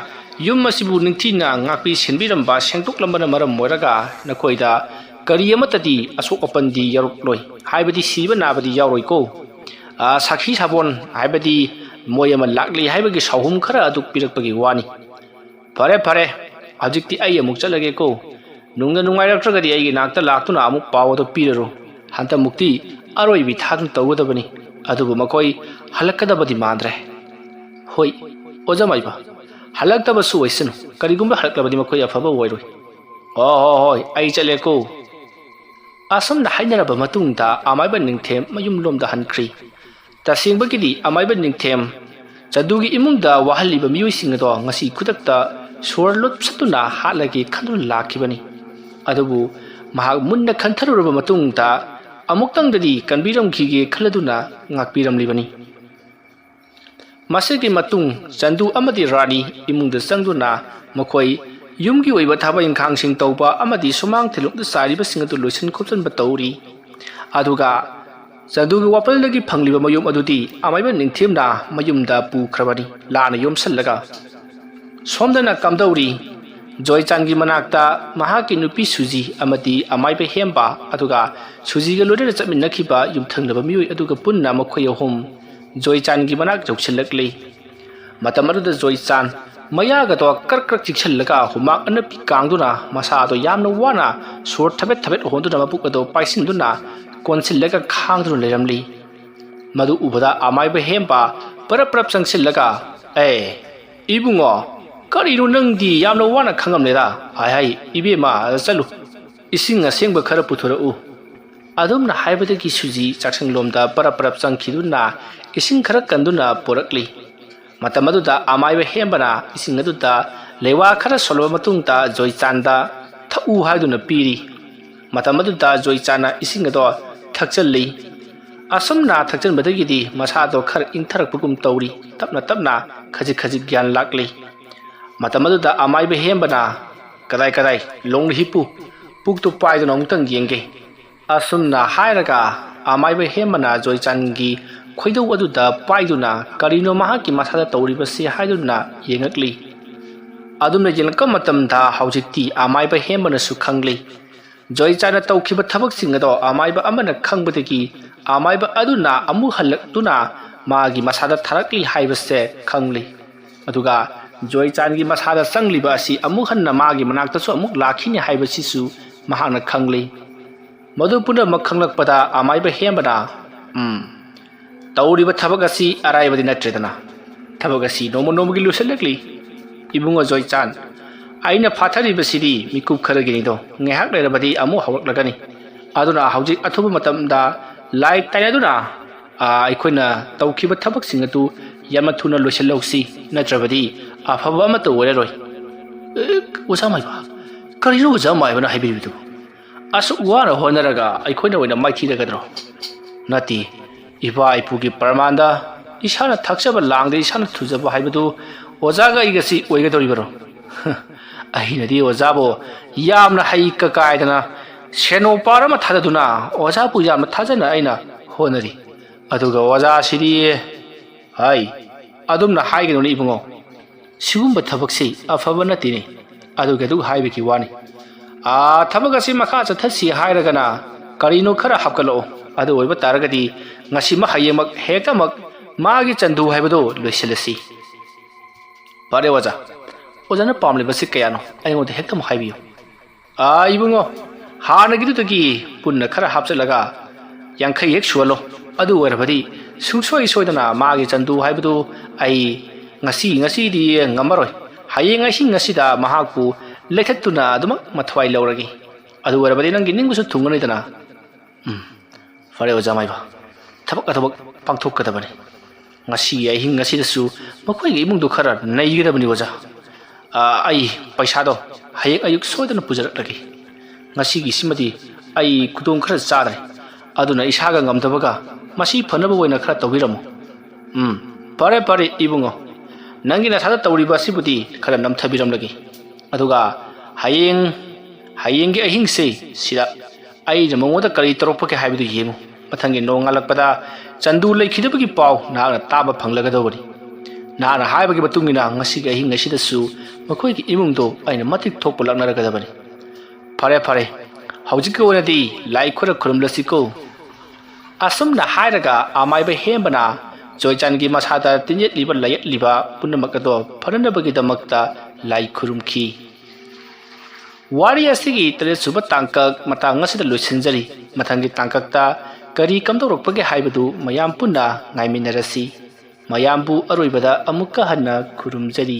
ꯌꯨꯝ ꯑꯁꯤꯕꯨ ꯅꯤꯡꯊꯤꯅ ꯉꯥꯛꯄꯤ ꯁꯦꯟꯕꯤꯔꯝꯕ, ꯁꯦꯡꯗꯣꯛꯂꯝꯕꯅ ꯃꯔꯝ ꯑꯣꯏꯔꯒ ꯅꯈꯣꯏꯗ ꯀꯔꯤ ꯑꯃꯠꯇꯗꯤ ꯑꯁꯣꯛ ꯑꯄꯟꯗꯤ ꯌꯥꯎꯔꯛꯂꯣꯏ, ꯍꯥꯏꯕꯗꯤ ꯁꯤꯕ ꯅꯥꯕꯗꯤ ꯌꯥꯎꯔꯣꯏꯀꯣ꯫ ꯑ, ꯁꯥꯈꯤ ꯁꯥꯕꯣꯟ ꯍꯥꯏꯕꯗꯤ ꯃꯣꯏ ꯑꯃ ꯂꯥꯛꯂꯤ ꯍꯥꯏꯕꯒꯤ ꯁꯥꯎꯍꯨꯝ ꯈꯔ ꯑꯗꯨ ꯄꯤꯔꯛꯄꯒꯤ ꯋꯥꯅꯤ꯫ ꯐꯔꯦ, ꯐꯔꯦ, ꯍꯧꯖꯤꯛꯇꯤ ꯑꯩ ꯑꯃꯨꯛ ꯆꯠꯂꯒꯦꯀꯣ꯫ ꯅꯨꯡꯗ ꯅꯨꯡꯉꯥꯏꯔꯛꯇ꯭ꯔꯒꯗꯤ ꯑꯩꯒꯤ ꯅꯥꯛꯇ ꯂꯥꯛꯇꯨꯅ ꯑꯃꯨꯛ ꯄꯥꯎ ꯑꯗꯨ ꯄꯤꯔꯔꯨ꯫ ꯍꯟꯗꯛꯃꯨꯛꯇꯤ ꯑꯔꯣꯏꯕꯤ ꯊꯥꯛꯅ ꯇꯧꯒꯗꯕꯅꯤ꯫ ꯑꯗꯨꯕꯨ ꯃꯈꯣꯏ ꯍꯜꯂꯛꯀꯗꯕꯗꯤ ꯃꯥꯟꯗ꯭ꯔꯦ꯫ ꯍꯣꯏ, ꯑꯣꯖꯥ ꯃꯥꯏꯕ, ꯍꯜꯂꯛꯇꯕꯁꯨ ꯑꯣꯏꯁꯅꯨ꯫ ꯀꯔꯤꯒꯨꯝꯕ ꯍꯜꯂꯛꯂꯕꯗꯤ ꯃꯈꯣꯏ ꯑꯐꯕ ꯑꯣꯏꯔꯣꯏ꯫ ꯑꯣ, ꯍꯣ, ꯍꯣꯏ, ꯑꯩ ꯆꯠꯂꯦꯀꯣ꯫ ꯑꯁꯨꯝꯅ ꯍꯥꯏꯅꯔꯕ ꯃꯇꯨꯡꯗ ꯑꯃꯥꯏꯕ ꯅꯤꯡꯊꯦꯝ ꯃꯌꯨꯝꯂꯣꯝꯗ ꯍꯟꯈ꯭ꯔꯤ꯫ ꯇꯁꯦꯡꯕꯒꯤꯗꯤ ꯑꯃꯥꯏꯕ ꯅꯤꯡꯊꯦꯝ ꯆꯟꯗꯨꯒꯤ ꯏꯃꯨꯡꯗ ꯋꯥꯍꯜꯂꯤꯕ ꯃꯤꯑꯣꯏꯁꯤꯡ ꯑꯗꯣ ꯉꯁꯤ ꯈꯨꯗꯛꯇ ꯁꯣꯔ ꯂꯨꯞꯁꯠꯇꯨꯅ ꯍꯥꯠꯂꯒꯦ ꯈꯟꯗꯨꯅ ꯂꯥꯛꯈꯤꯕꯅꯤ꯫ ꯑꯗꯨꯕꯨ ꯃꯍꯥꯛ ꯃꯨꯟꯅ ꯈꯟꯊꯔꯨꯔꯕ ꯃꯇꯨꯡꯗ ꯑꯃꯨꯛꯇꯪꯗꯗꯤ ꯀꯟꯕꯤꯔꯝꯈꯤꯒꯦ ꯈꯜꯂꯗꯨꯅ ꯉꯥꯛꯄꯤꯔꯝꯂꯤꯕꯅꯤ꯫ ꯃꯁꯤꯒꯤ ꯃꯇꯨꯡ ꯆꯟꯗꯨ ꯑꯃꯗꯤ ꯔꯥꯅꯤ ꯏꯃꯨꯡꯗ ꯆꯪꯗꯨꯅ ꯃꯈꯣꯏ ꯌꯨꯝꯒꯤ ꯑꯣꯏꯕ ꯊꯕꯛ ꯏꯪꯈꯥꯡꯁꯤꯡ ꯇꯧꯕ ꯑꯃꯗꯤ ꯁꯨꯃꯥꯡ ꯊꯤꯂꯣꯡꯗ ꯆꯥꯏꯔꯤꯕꯁꯤꯡ ꯑꯗꯨ ꯂꯣꯏꯁꯤꯟ ꯈꯣꯝꯖꯤꯟꯕ ꯇꯧꯔꯤ꯫ ꯑꯗꯨꯒ ꯆꯟꯗꯨꯒꯤ ꯋꯥꯄꯜꯗꯒꯤ ꯐꯪꯂꯤꯕ ꯃꯌꯨꯝ ꯑꯗꯨꯗꯤ ꯑꯃꯥꯏꯕ ꯅꯤꯡꯊꯦꯝꯅ ꯃꯌꯨꯝꯗ ꯄꯨꯈ꯭ꯔꯕꯅꯤ, ꯂꯥꯅ ꯌꯣꯝꯁꯤꯜꯂꯒ꯫ ꯁꯣꯝꯗꯅ ꯀꯝꯗꯧꯔꯤ? ꯖꯣꯏꯆꯥꯟꯒꯤ ꯃꯅꯥꯛꯇ ꯃꯍꯥꯛꯀꯤ ꯅꯨꯄꯤ ꯁꯨꯖꯤ ꯑꯃꯗꯤ ꯑꯃꯥꯏꯕ ꯍꯦꯝꯕ, ꯑꯗꯨꯒ ꯁꯨꯖꯤꯒ ꯂꯣꯏꯅꯅ ꯆꯠꯃꯤꯟꯅꯈꯤꯕ ꯌꯨꯝꯊꯪꯅꯕ ꯃꯤꯑꯣꯏ ꯑꯗꯨꯒ ꯄꯨꯟꯅ ꯃꯈꯣꯏ ꯑꯍꯨꯝ ꯖꯣꯏꯆꯥꯟꯒꯤ ꯃꯅꯥꯛ ꯌꯧꯁꯤꯜꯂꯛꯂꯤ꯫ ꯃꯇꯝ ꯑꯗꯨꯗ ꯖꯣꯏꯆꯥꯟ ꯃꯌꯥꯒꯗꯣ ꯀ꯭ꯔꯛ ꯀ꯭ꯔꯛ ꯆꯤꯛꯁꯤꯜꯂꯒ ꯍꯨꯃꯥꯡ ꯑꯅꯞꯄꯤ ꯀꯥꯡꯗꯨꯅ ꯃꯁꯥꯗꯣ ꯌꯥꯝꯅ ꯋꯥꯅ ꯁꯣꯔ ꯊꯕꯦꯠ ꯊꯕꯦꯠ ꯍꯣꯟꯗꯨꯅ ꯃꯕꯨꯛ ꯑꯗꯨ ꯄꯥꯏꯁꯤꯟꯗꯨꯅ ꯀꯣꯟꯁꯤꯜꯂꯒ ꯈꯥꯡꯗꯨꯅ ꯂꯩꯔꯝꯂꯤ꯫ ꯃꯗꯨ ꯎꯕꯗ ꯑꯃꯥꯏꯕ ꯍꯦꯝꯕ ꯄꯔꯞ ꯄꯔꯞ ꯆꯪꯁꯤꯜꯂꯒ, "ꯑꯦ, ꯏꯕꯨꯡꯉꯣ, ꯀꯔꯤꯅꯣ ꯅꯪꯗꯤ ꯌꯥꯝꯅ ꯋꯥꯅ ꯈꯪꯉꯝꯂꯦꯗ? ꯍꯥꯏ ꯍꯥꯏ, ꯏꯕꯦꯝꯃ, ꯆꯠꯂꯨ, ꯏꯁꯤꯡ ꯑꯁꯦꯡꯕ ꯈꯔ ꯄꯨꯊꯣꯔꯛꯎ"꯫ ꯑꯗꯨꯝꯅ ꯍꯥꯏꯕꯗꯒꯤ ꯁꯨꯖꯤ ꯆꯥꯛꯁꯪꯂꯣꯝꯗ ꯄꯔꯞ ꯄꯔꯞ ꯆꯪꯈꯤꯗꯨꯅ ꯏꯁꯤꯡ ꯈꯔ ꯀꯟꯗꯨꯅ ꯄꯨꯔꯛꯂꯤ꯫ ꯃꯇꯝ ꯑꯗꯨꯗ ꯑꯃꯥꯏꯕ ꯍꯦꯝꯕꯅ ꯏꯁꯤꯡ ꯑꯗꯨꯗ ꯂꯩꯋꯥ ꯈꯔ ꯁꯣꯜꯂꯕ ꯃꯇꯨꯡꯗ ꯖꯣꯏꯆꯥꯟꯗ ꯊꯛꯎ ꯍꯥꯏꯗꯨꯅ ꯄꯤꯔꯤ꯫ ꯃꯇꯝ ꯑꯗꯨꯗ ꯖꯣꯏꯆꯥꯟꯅ ꯏꯁꯤꯡ ꯑꯗꯣ ꯊꯛꯆꯜꯂꯤ꯫ ꯑꯁꯨꯝꯅ ꯊꯛꯆꯟꯕꯗꯒꯤꯗꯤ ꯃꯁꯥꯗꯣ ꯈꯔ ꯏꯪꯊꯔꯛꯄꯒꯨꯝ ꯇꯧꯔꯤ꯫ ꯇꯞꯅ ꯇꯞꯅ ꯈꯖꯤꯛ ꯈꯖꯤꯛ ꯒ꯭ꯌꯥꯟ ꯂꯥꯛꯂꯤ꯫ ꯃꯇꯝ ꯑꯗꯨꯗ ꯑꯃꯥꯏꯕ ꯍꯦꯝꯕꯅ, "ꯀꯗꯥꯏ ꯀꯗꯥꯏ, ꯂꯣꯡꯅ ꯍꯤꯞꯄꯨ, ꯄꯨꯛꯇꯨ ꯄꯥꯏꯗꯨꯅ ꯑꯃꯨꯛꯇꯪ ꯌꯦꯡꯒꯦ"꯫ ꯑꯁꯨꯝꯅ ꯍꯥꯏꯔꯒ ꯑꯃꯥꯏꯕ ꯍꯦꯝꯕꯅ ꯖꯣꯏꯆꯥꯟꯒꯤ ꯈꯣꯏꯗꯧ ꯑꯗꯨꯗ ꯄꯥꯏꯗꯨꯅ ꯀꯔꯤꯅꯣ ꯃꯍꯥꯛꯀꯤ ꯃꯁꯥꯗ ꯇꯧꯔꯤꯕꯁꯤ ꯍꯥꯏꯗꯨꯅ ꯌꯦꯡꯉꯛꯂꯤ꯫ ꯑꯗꯨꯝꯅ ꯌꯦꯡꯂꯛꯄ ꯃꯇꯝꯗ ꯍꯧꯖꯤꯛꯇꯤ ꯑꯃꯥꯏꯕ ꯍꯦꯝꯕꯅꯁꯨ ꯈꯪꯂꯤ꯫ ꯖꯣꯏꯆꯥꯟꯅ ꯇꯧꯈꯤꯕ ꯊꯕꯛꯁꯤꯡ ꯑꯗꯣ ꯑꯃꯥꯏꯕ ꯑꯃꯅ ꯈꯪꯕꯗꯒꯤ ꯑꯃꯥꯏꯕ ꯑꯗꯨꯅ ꯑꯃꯨꯛ ꯍꯜꯂꯛꯇꯨꯅ ꯃꯥꯒꯤ ꯃꯁꯥꯗ ꯊꯥꯔꯛꯂꯤ ꯍꯥꯏꯕꯁꯦ ꯈꯪꯂꯤ꯫ ꯑꯗꯨꯒ ꯖꯣꯏꯆꯥꯟꯒꯤ ꯃꯁꯥꯗ ꯆꯪꯂꯤꯕ ꯑꯁꯤ ꯑꯃꯨꯛ ꯍꯟꯅ ꯃꯥꯒꯤ ꯃꯅꯥꯛꯇꯁꯨ ꯑꯃꯨꯛ ꯂꯥꯛꯈꯤꯅꯤ ꯍꯥꯏꯕꯁꯤꯁꯨ ꯃꯍꯥꯛꯅ ꯈꯪꯂꯤ꯫ ꯃꯗꯨ ꯄꯨꯝꯅꯃꯛ ꯈꯪꯂꯛꯄꯗ ꯑꯃꯥꯏꯕ ꯍꯦꯝꯕꯅ, "ꯎꯝ, ꯇꯧꯔꯤꯕ ꯊꯕꯛ ꯑꯁꯤ ꯑꯔꯥꯏꯕꯗꯤ ꯅꯠꯇ꯭ꯔꯦꯗꯅ꯫ ꯊꯕꯛ ꯑꯁꯤ ꯅꯣꯡꯃ ꯅꯣꯡꯃꯒꯤ ꯂꯨꯁꯜꯂꯛꯂꯤ꯫ ꯏꯕꯨꯡꯉꯣ ꯖꯣꯏꯆꯥꯟ, ꯑꯩꯅ ꯐꯥꯊꯔꯤꯕꯁꯤꯗꯤ ꯃꯤꯀꯨꯞ ꯈꯔꯒꯤꯅꯤꯗꯣ, ꯉꯥꯏꯍꯥꯛ ꯂꯩꯔꯕꯗꯤ ꯑꯃꯨꯛ ꯍꯧꯔꯛꯂꯒꯅꯤ꯫ ꯑꯗꯨꯅ ꯍꯧꯖꯤꯛ ꯑꯊꯨꯕ ꯃꯇꯝꯗ ꯂꯥꯏ ꯇꯥꯏꯅꯗꯨꯅ, ꯑ, ꯑꯩꯈꯣꯏꯅ ꯇꯧꯈꯤꯕ ꯊꯕꯛꯁꯤꯡ ꯑꯗꯨ ꯌꯥꯝꯅ ꯊꯨꯅ ꯂꯣꯏꯁꯤꯜꯍꯧꯁꯤ, ꯅꯠꯇ꯭ꯔꯕꯗꯤ ꯑꯐꯕ ꯑꯃꯠꯇ ꯑꯣꯏꯔꯔꯣꯏ"꯫ "ꯑꯦ, ꯑꯣꯖꯥ ꯃꯥꯏꯕ, ꯀꯔꯤꯅꯣ ꯑꯣꯖꯥ ꯃꯥꯏꯕꯅ ꯍꯥꯏꯕꯤꯔꯤꯕꯗꯨꯕꯨ? ꯑꯁꯨꯛ ꯋꯥꯅ ꯍꯣꯠꯅꯔꯒ ꯑꯩꯈꯣꯏꯅ ꯑꯣꯏꯅ ꯃꯥꯏꯊꯤꯔꯒꯗ꯭ꯔꯣ? ꯅꯠꯇꯦ, ꯏꯄꯥ ꯏꯄꯨꯒꯤ ꯄ꯭ꯔꯃꯥꯟꯗ ꯏꯁꯥꯅ ꯊꯥꯛꯆꯕ ꯂꯥꯡꯗ ꯏꯁꯥꯅ ꯊꯨꯖꯕ ꯍꯥꯏꯕꯗꯨ ꯑꯣꯖꯥꯒ ꯑꯩꯒꯁꯤ ꯑꯣꯏꯒꯗꯧꯔꯤꯕꯔꯣ? ꯑꯩꯅꯗꯤ ꯑꯣꯖꯥꯕꯨ ꯌꯥꯝꯅ ꯍꯩ ꯀꯀꯥꯏꯗꯅ ꯁꯦꯟꯅꯣꯄꯥꯔ ꯑꯃ ꯊꯥꯗꯗꯨꯅ ꯑꯣꯖꯥꯕꯨ ꯌꯥꯝꯅ ꯊꯥꯖꯅ ꯑꯩꯅ ꯍꯣꯠꯅꯔꯤ꯫ ꯑꯗꯨꯒ ꯑꯣꯖꯥꯁꯤꯗꯤ, ꯍꯥꯏ, ꯑꯗꯨꯝꯅ ꯍꯥꯏꯒꯅꯨꯅꯦ ꯏꯕꯨꯡꯉꯣ꯫ ꯁꯤꯒꯨꯝꯕ ꯊꯕꯛꯁꯤ ꯑꯐꯕ ꯅꯠꯇꯦꯅꯦ꯫ ꯑꯗꯨꯒꯤ ꯑꯗꯨ ꯍꯥꯏꯕꯒꯤ ꯋꯥꯅꯤ꯫ ꯑꯥ, ꯊꯕꯛ ꯑꯁꯤ ꯃꯈꯥ ꯆꯠꯊꯁꯤ ꯍꯥꯏꯔꯒꯅ ꯀꯔꯤꯅꯣ ꯈꯔ ꯍꯥꯞꯀꯠꯂꯛꯑꯣ꯫ ꯑꯗꯨ ꯑꯣꯏꯕ ꯇꯥꯔꯒꯗꯤ ꯉꯁꯤꯃꯛ ꯍꯌꯦꯡꯃꯛ ꯍꯦꯛꯇꯃꯛ ꯃꯥꯒꯤ ꯆꯟꯗꯨ ꯍꯥꯏꯕꯗꯨ ꯂꯣꯏꯁꯤꯜꯂꯁꯤ꯫ ꯐꯔꯦ ꯑꯣꯖꯥ, ꯑꯣꯖꯥꯅ ꯄꯥꯝꯂꯤꯕꯁꯤ ꯀꯌꯥꯅꯣ ꯑꯩꯉꯣꯟꯗ ꯍꯦꯛꯇꯃꯛ ꯍꯥꯏꯕꯤꯌꯨ꯫ ꯑꯥ, ꯏꯕꯨꯡꯉꯣ, ꯍꯥꯟꯅꯒꯤꯗꯨꯗꯒꯤ ꯄꯨꯟꯅ ꯈꯔ ꯍꯥꯞꯆꯤꯜꯂꯒ ꯌꯥꯡꯈꯩ ꯍꯦꯛ ꯁꯨꯍꯜꯂꯣ꯫ ꯑꯗꯨ ꯑꯣꯏꯔꯕꯗꯤ ꯁꯨꯡꯁꯣꯏ ꯁꯣꯏꯗꯅ ꯃꯥꯒꯤ ꯆꯟꯗꯨ ꯍꯥꯏꯕꯗꯨ ꯑꯩ ꯉꯁꯤ ꯉꯁꯤꯗꯤ ꯉꯝꯃꯔꯣꯏ꯫ ꯍꯌꯦꯡ ꯑꯍꯤꯡ ꯑꯁꯤꯗ ꯃꯍꯥꯛꯄꯨ ꯂꯩꯊꯠꯇꯨꯅ ꯑꯗꯨꯃꯛ ꯃꯊ꯭ꯋꯥꯏ ꯂꯧꯔꯒꯦ꯫ ꯑꯗꯨ ꯑꯣꯏꯔꯕꯗꯤ ꯅꯪꯒꯤ ꯅꯤꯡꯕꯁꯨ ꯊꯨꯡꯒꯅꯤꯗꯅ꯫ ꯎꯝ, ꯐꯔꯦ ꯑꯣꯖꯥ ꯃꯥꯏꯕ, ꯊꯕꯛ ꯑꯊꯕꯛ ꯄꯥꯡꯊꯣꯛꯀꯗꯕꯅꯤ꯫ ꯉꯁꯤ ꯑꯍꯤꯡ ꯑꯁꯤꯗꯁꯨ ꯃꯈꯣꯏꯒꯤ ꯏꯃꯨꯡꯗꯨ ꯈꯔ ꯅꯩꯒꯗꯕꯅꯤ ꯑꯣꯖꯥ꯫ ꯑꯥ, ꯑꯩ ꯄꯩꯁꯥꯗꯣ ꯍꯌꯦꯡ ꯑꯌꯨꯛ ꯁꯣꯏꯗꯅ ꯄꯨꯖꯔꯛꯂꯒꯦ꯫ ꯉꯁꯤꯒꯤꯁꯤꯃꯗꯤ ꯑꯩ ꯈꯨꯗꯣꯡ ꯈꯔ ꯆꯥꯗ꯭ꯔꯦ꯫ ꯑꯗꯨꯅ ꯏꯁꯥꯒ ꯉꯝꯗꯕꯒ ꯃꯁꯤ ꯐꯅꯕ ꯑꯣꯏꯅ ꯈꯔ ꯇꯧꯕꯤꯔꯝꯃꯨ꯫ ꯎꯝ, ꯐꯔꯦ ꯐꯔꯦ ꯏꯕꯨꯡꯉꯣ, ꯅꯪꯒꯤ ꯅꯁꯥꯗ ꯇꯧꯔꯤꯕ ꯑꯁꯤꯕꯨꯗꯤ ꯈꯔ ꯅꯝꯊꯕꯤꯔꯝꯂꯒꯦ꯫ ꯑꯗꯨꯒ ꯍꯌꯦꯡ, ꯍꯌꯦꯡꯒꯤ ꯑꯍꯤꯡꯁꯦ ꯁꯤꯗ ꯑꯩꯅ ꯃꯉꯣꯟꯗ ꯀꯔꯤ ꯇꯧꯔꯛꯄꯒꯦ ꯍꯥꯏꯕꯗꯨ ꯌꯦꯡꯉꯨ꯫ ꯃꯊꯪꯒꯤ ꯅꯣꯡꯉꯥꯜꯂꯛꯄꯗ ꯆꯟꯗꯨ ꯂꯩꯈꯤꯗꯕꯒꯤ ꯄꯥꯎ ꯅꯍꯥꯛꯅ ꯇꯥꯕ ꯐꯪꯂꯒꯗꯧꯕꯅꯤ꯫ ꯅꯍꯥꯛꯅ ꯍꯥꯏꯕꯒꯤ ꯃꯇꯨꯡ ꯏꯟꯅ ꯉꯁꯤꯒꯤ ꯑꯍꯤꯡ ꯑꯁꯤꯗꯁꯨ ꯃꯈꯣꯏꯒꯤ ꯏꯃꯨꯡꯗꯣ ꯑꯩꯅ ꯃꯇꯤꯛ ꯊꯣꯛꯄ ꯂꯥꯛꯅꯔꯒꯗꯕꯅꯤ꯫ ꯐꯔꯦ ꯐꯔꯦ, ꯍꯧꯖꯤꯛꯀꯤ ꯑꯣꯏꯅꯗꯤ ꯂꯥꯏ ꯈꯨꯔ ꯈꯨꯔꯨꯝꯂꯁꯤꯀꯣ꯫ ꯑꯁꯨꯝꯅ ꯍꯥꯏꯔꯒ ꯑꯃꯥꯏꯕ ꯍꯦꯝꯕꯅ ꯖꯣꯏꯆꯥꯟꯒꯤ ꯃꯁꯥꯗ ꯇꯤꯟꯖꯠꯂꯤꯕ ꯂꯥꯏꯌꯦꯠꯂꯤꯕ ꯄꯨꯝꯅꯃꯛ ꯑꯗꯣ ꯐꯅꯅꯕꯒꯤꯗꯃꯛꯇ ꯂꯥꯏ ꯈꯨꯔꯨꯝꯈꯤ꯫ ꯋꯥꯔꯤ ꯑꯁꯤꯒꯤ ꯇꯔꯦꯠ ꯁꯨꯕ ꯇꯥꯡꯀꯛ ꯃꯇꯥꯡ ꯑꯁꯤꯗ ꯂꯣꯏꯁꯤꯟꯖꯔꯤ꯫ ꯃꯊꯪꯒꯤ ꯇꯥꯡꯀꯛꯇ ꯀꯔꯤ ꯀꯝꯗꯧꯔꯛꯄꯒꯦ ꯍꯥꯏꯕꯗꯨ ꯃꯌꯥꯝ ꯄꯨꯟꯅ ꯉꯥꯏꯃꯤꯟꯅꯔꯁꯤ꯫ ꯃꯌꯥꯝꯕꯨ ꯑꯔꯣꯏꯕꯗ ꯑꯃꯨꯛꯀ ꯍꯟꯅ ꯈꯨꯔꯨꯝꯖꯔꯤ꯫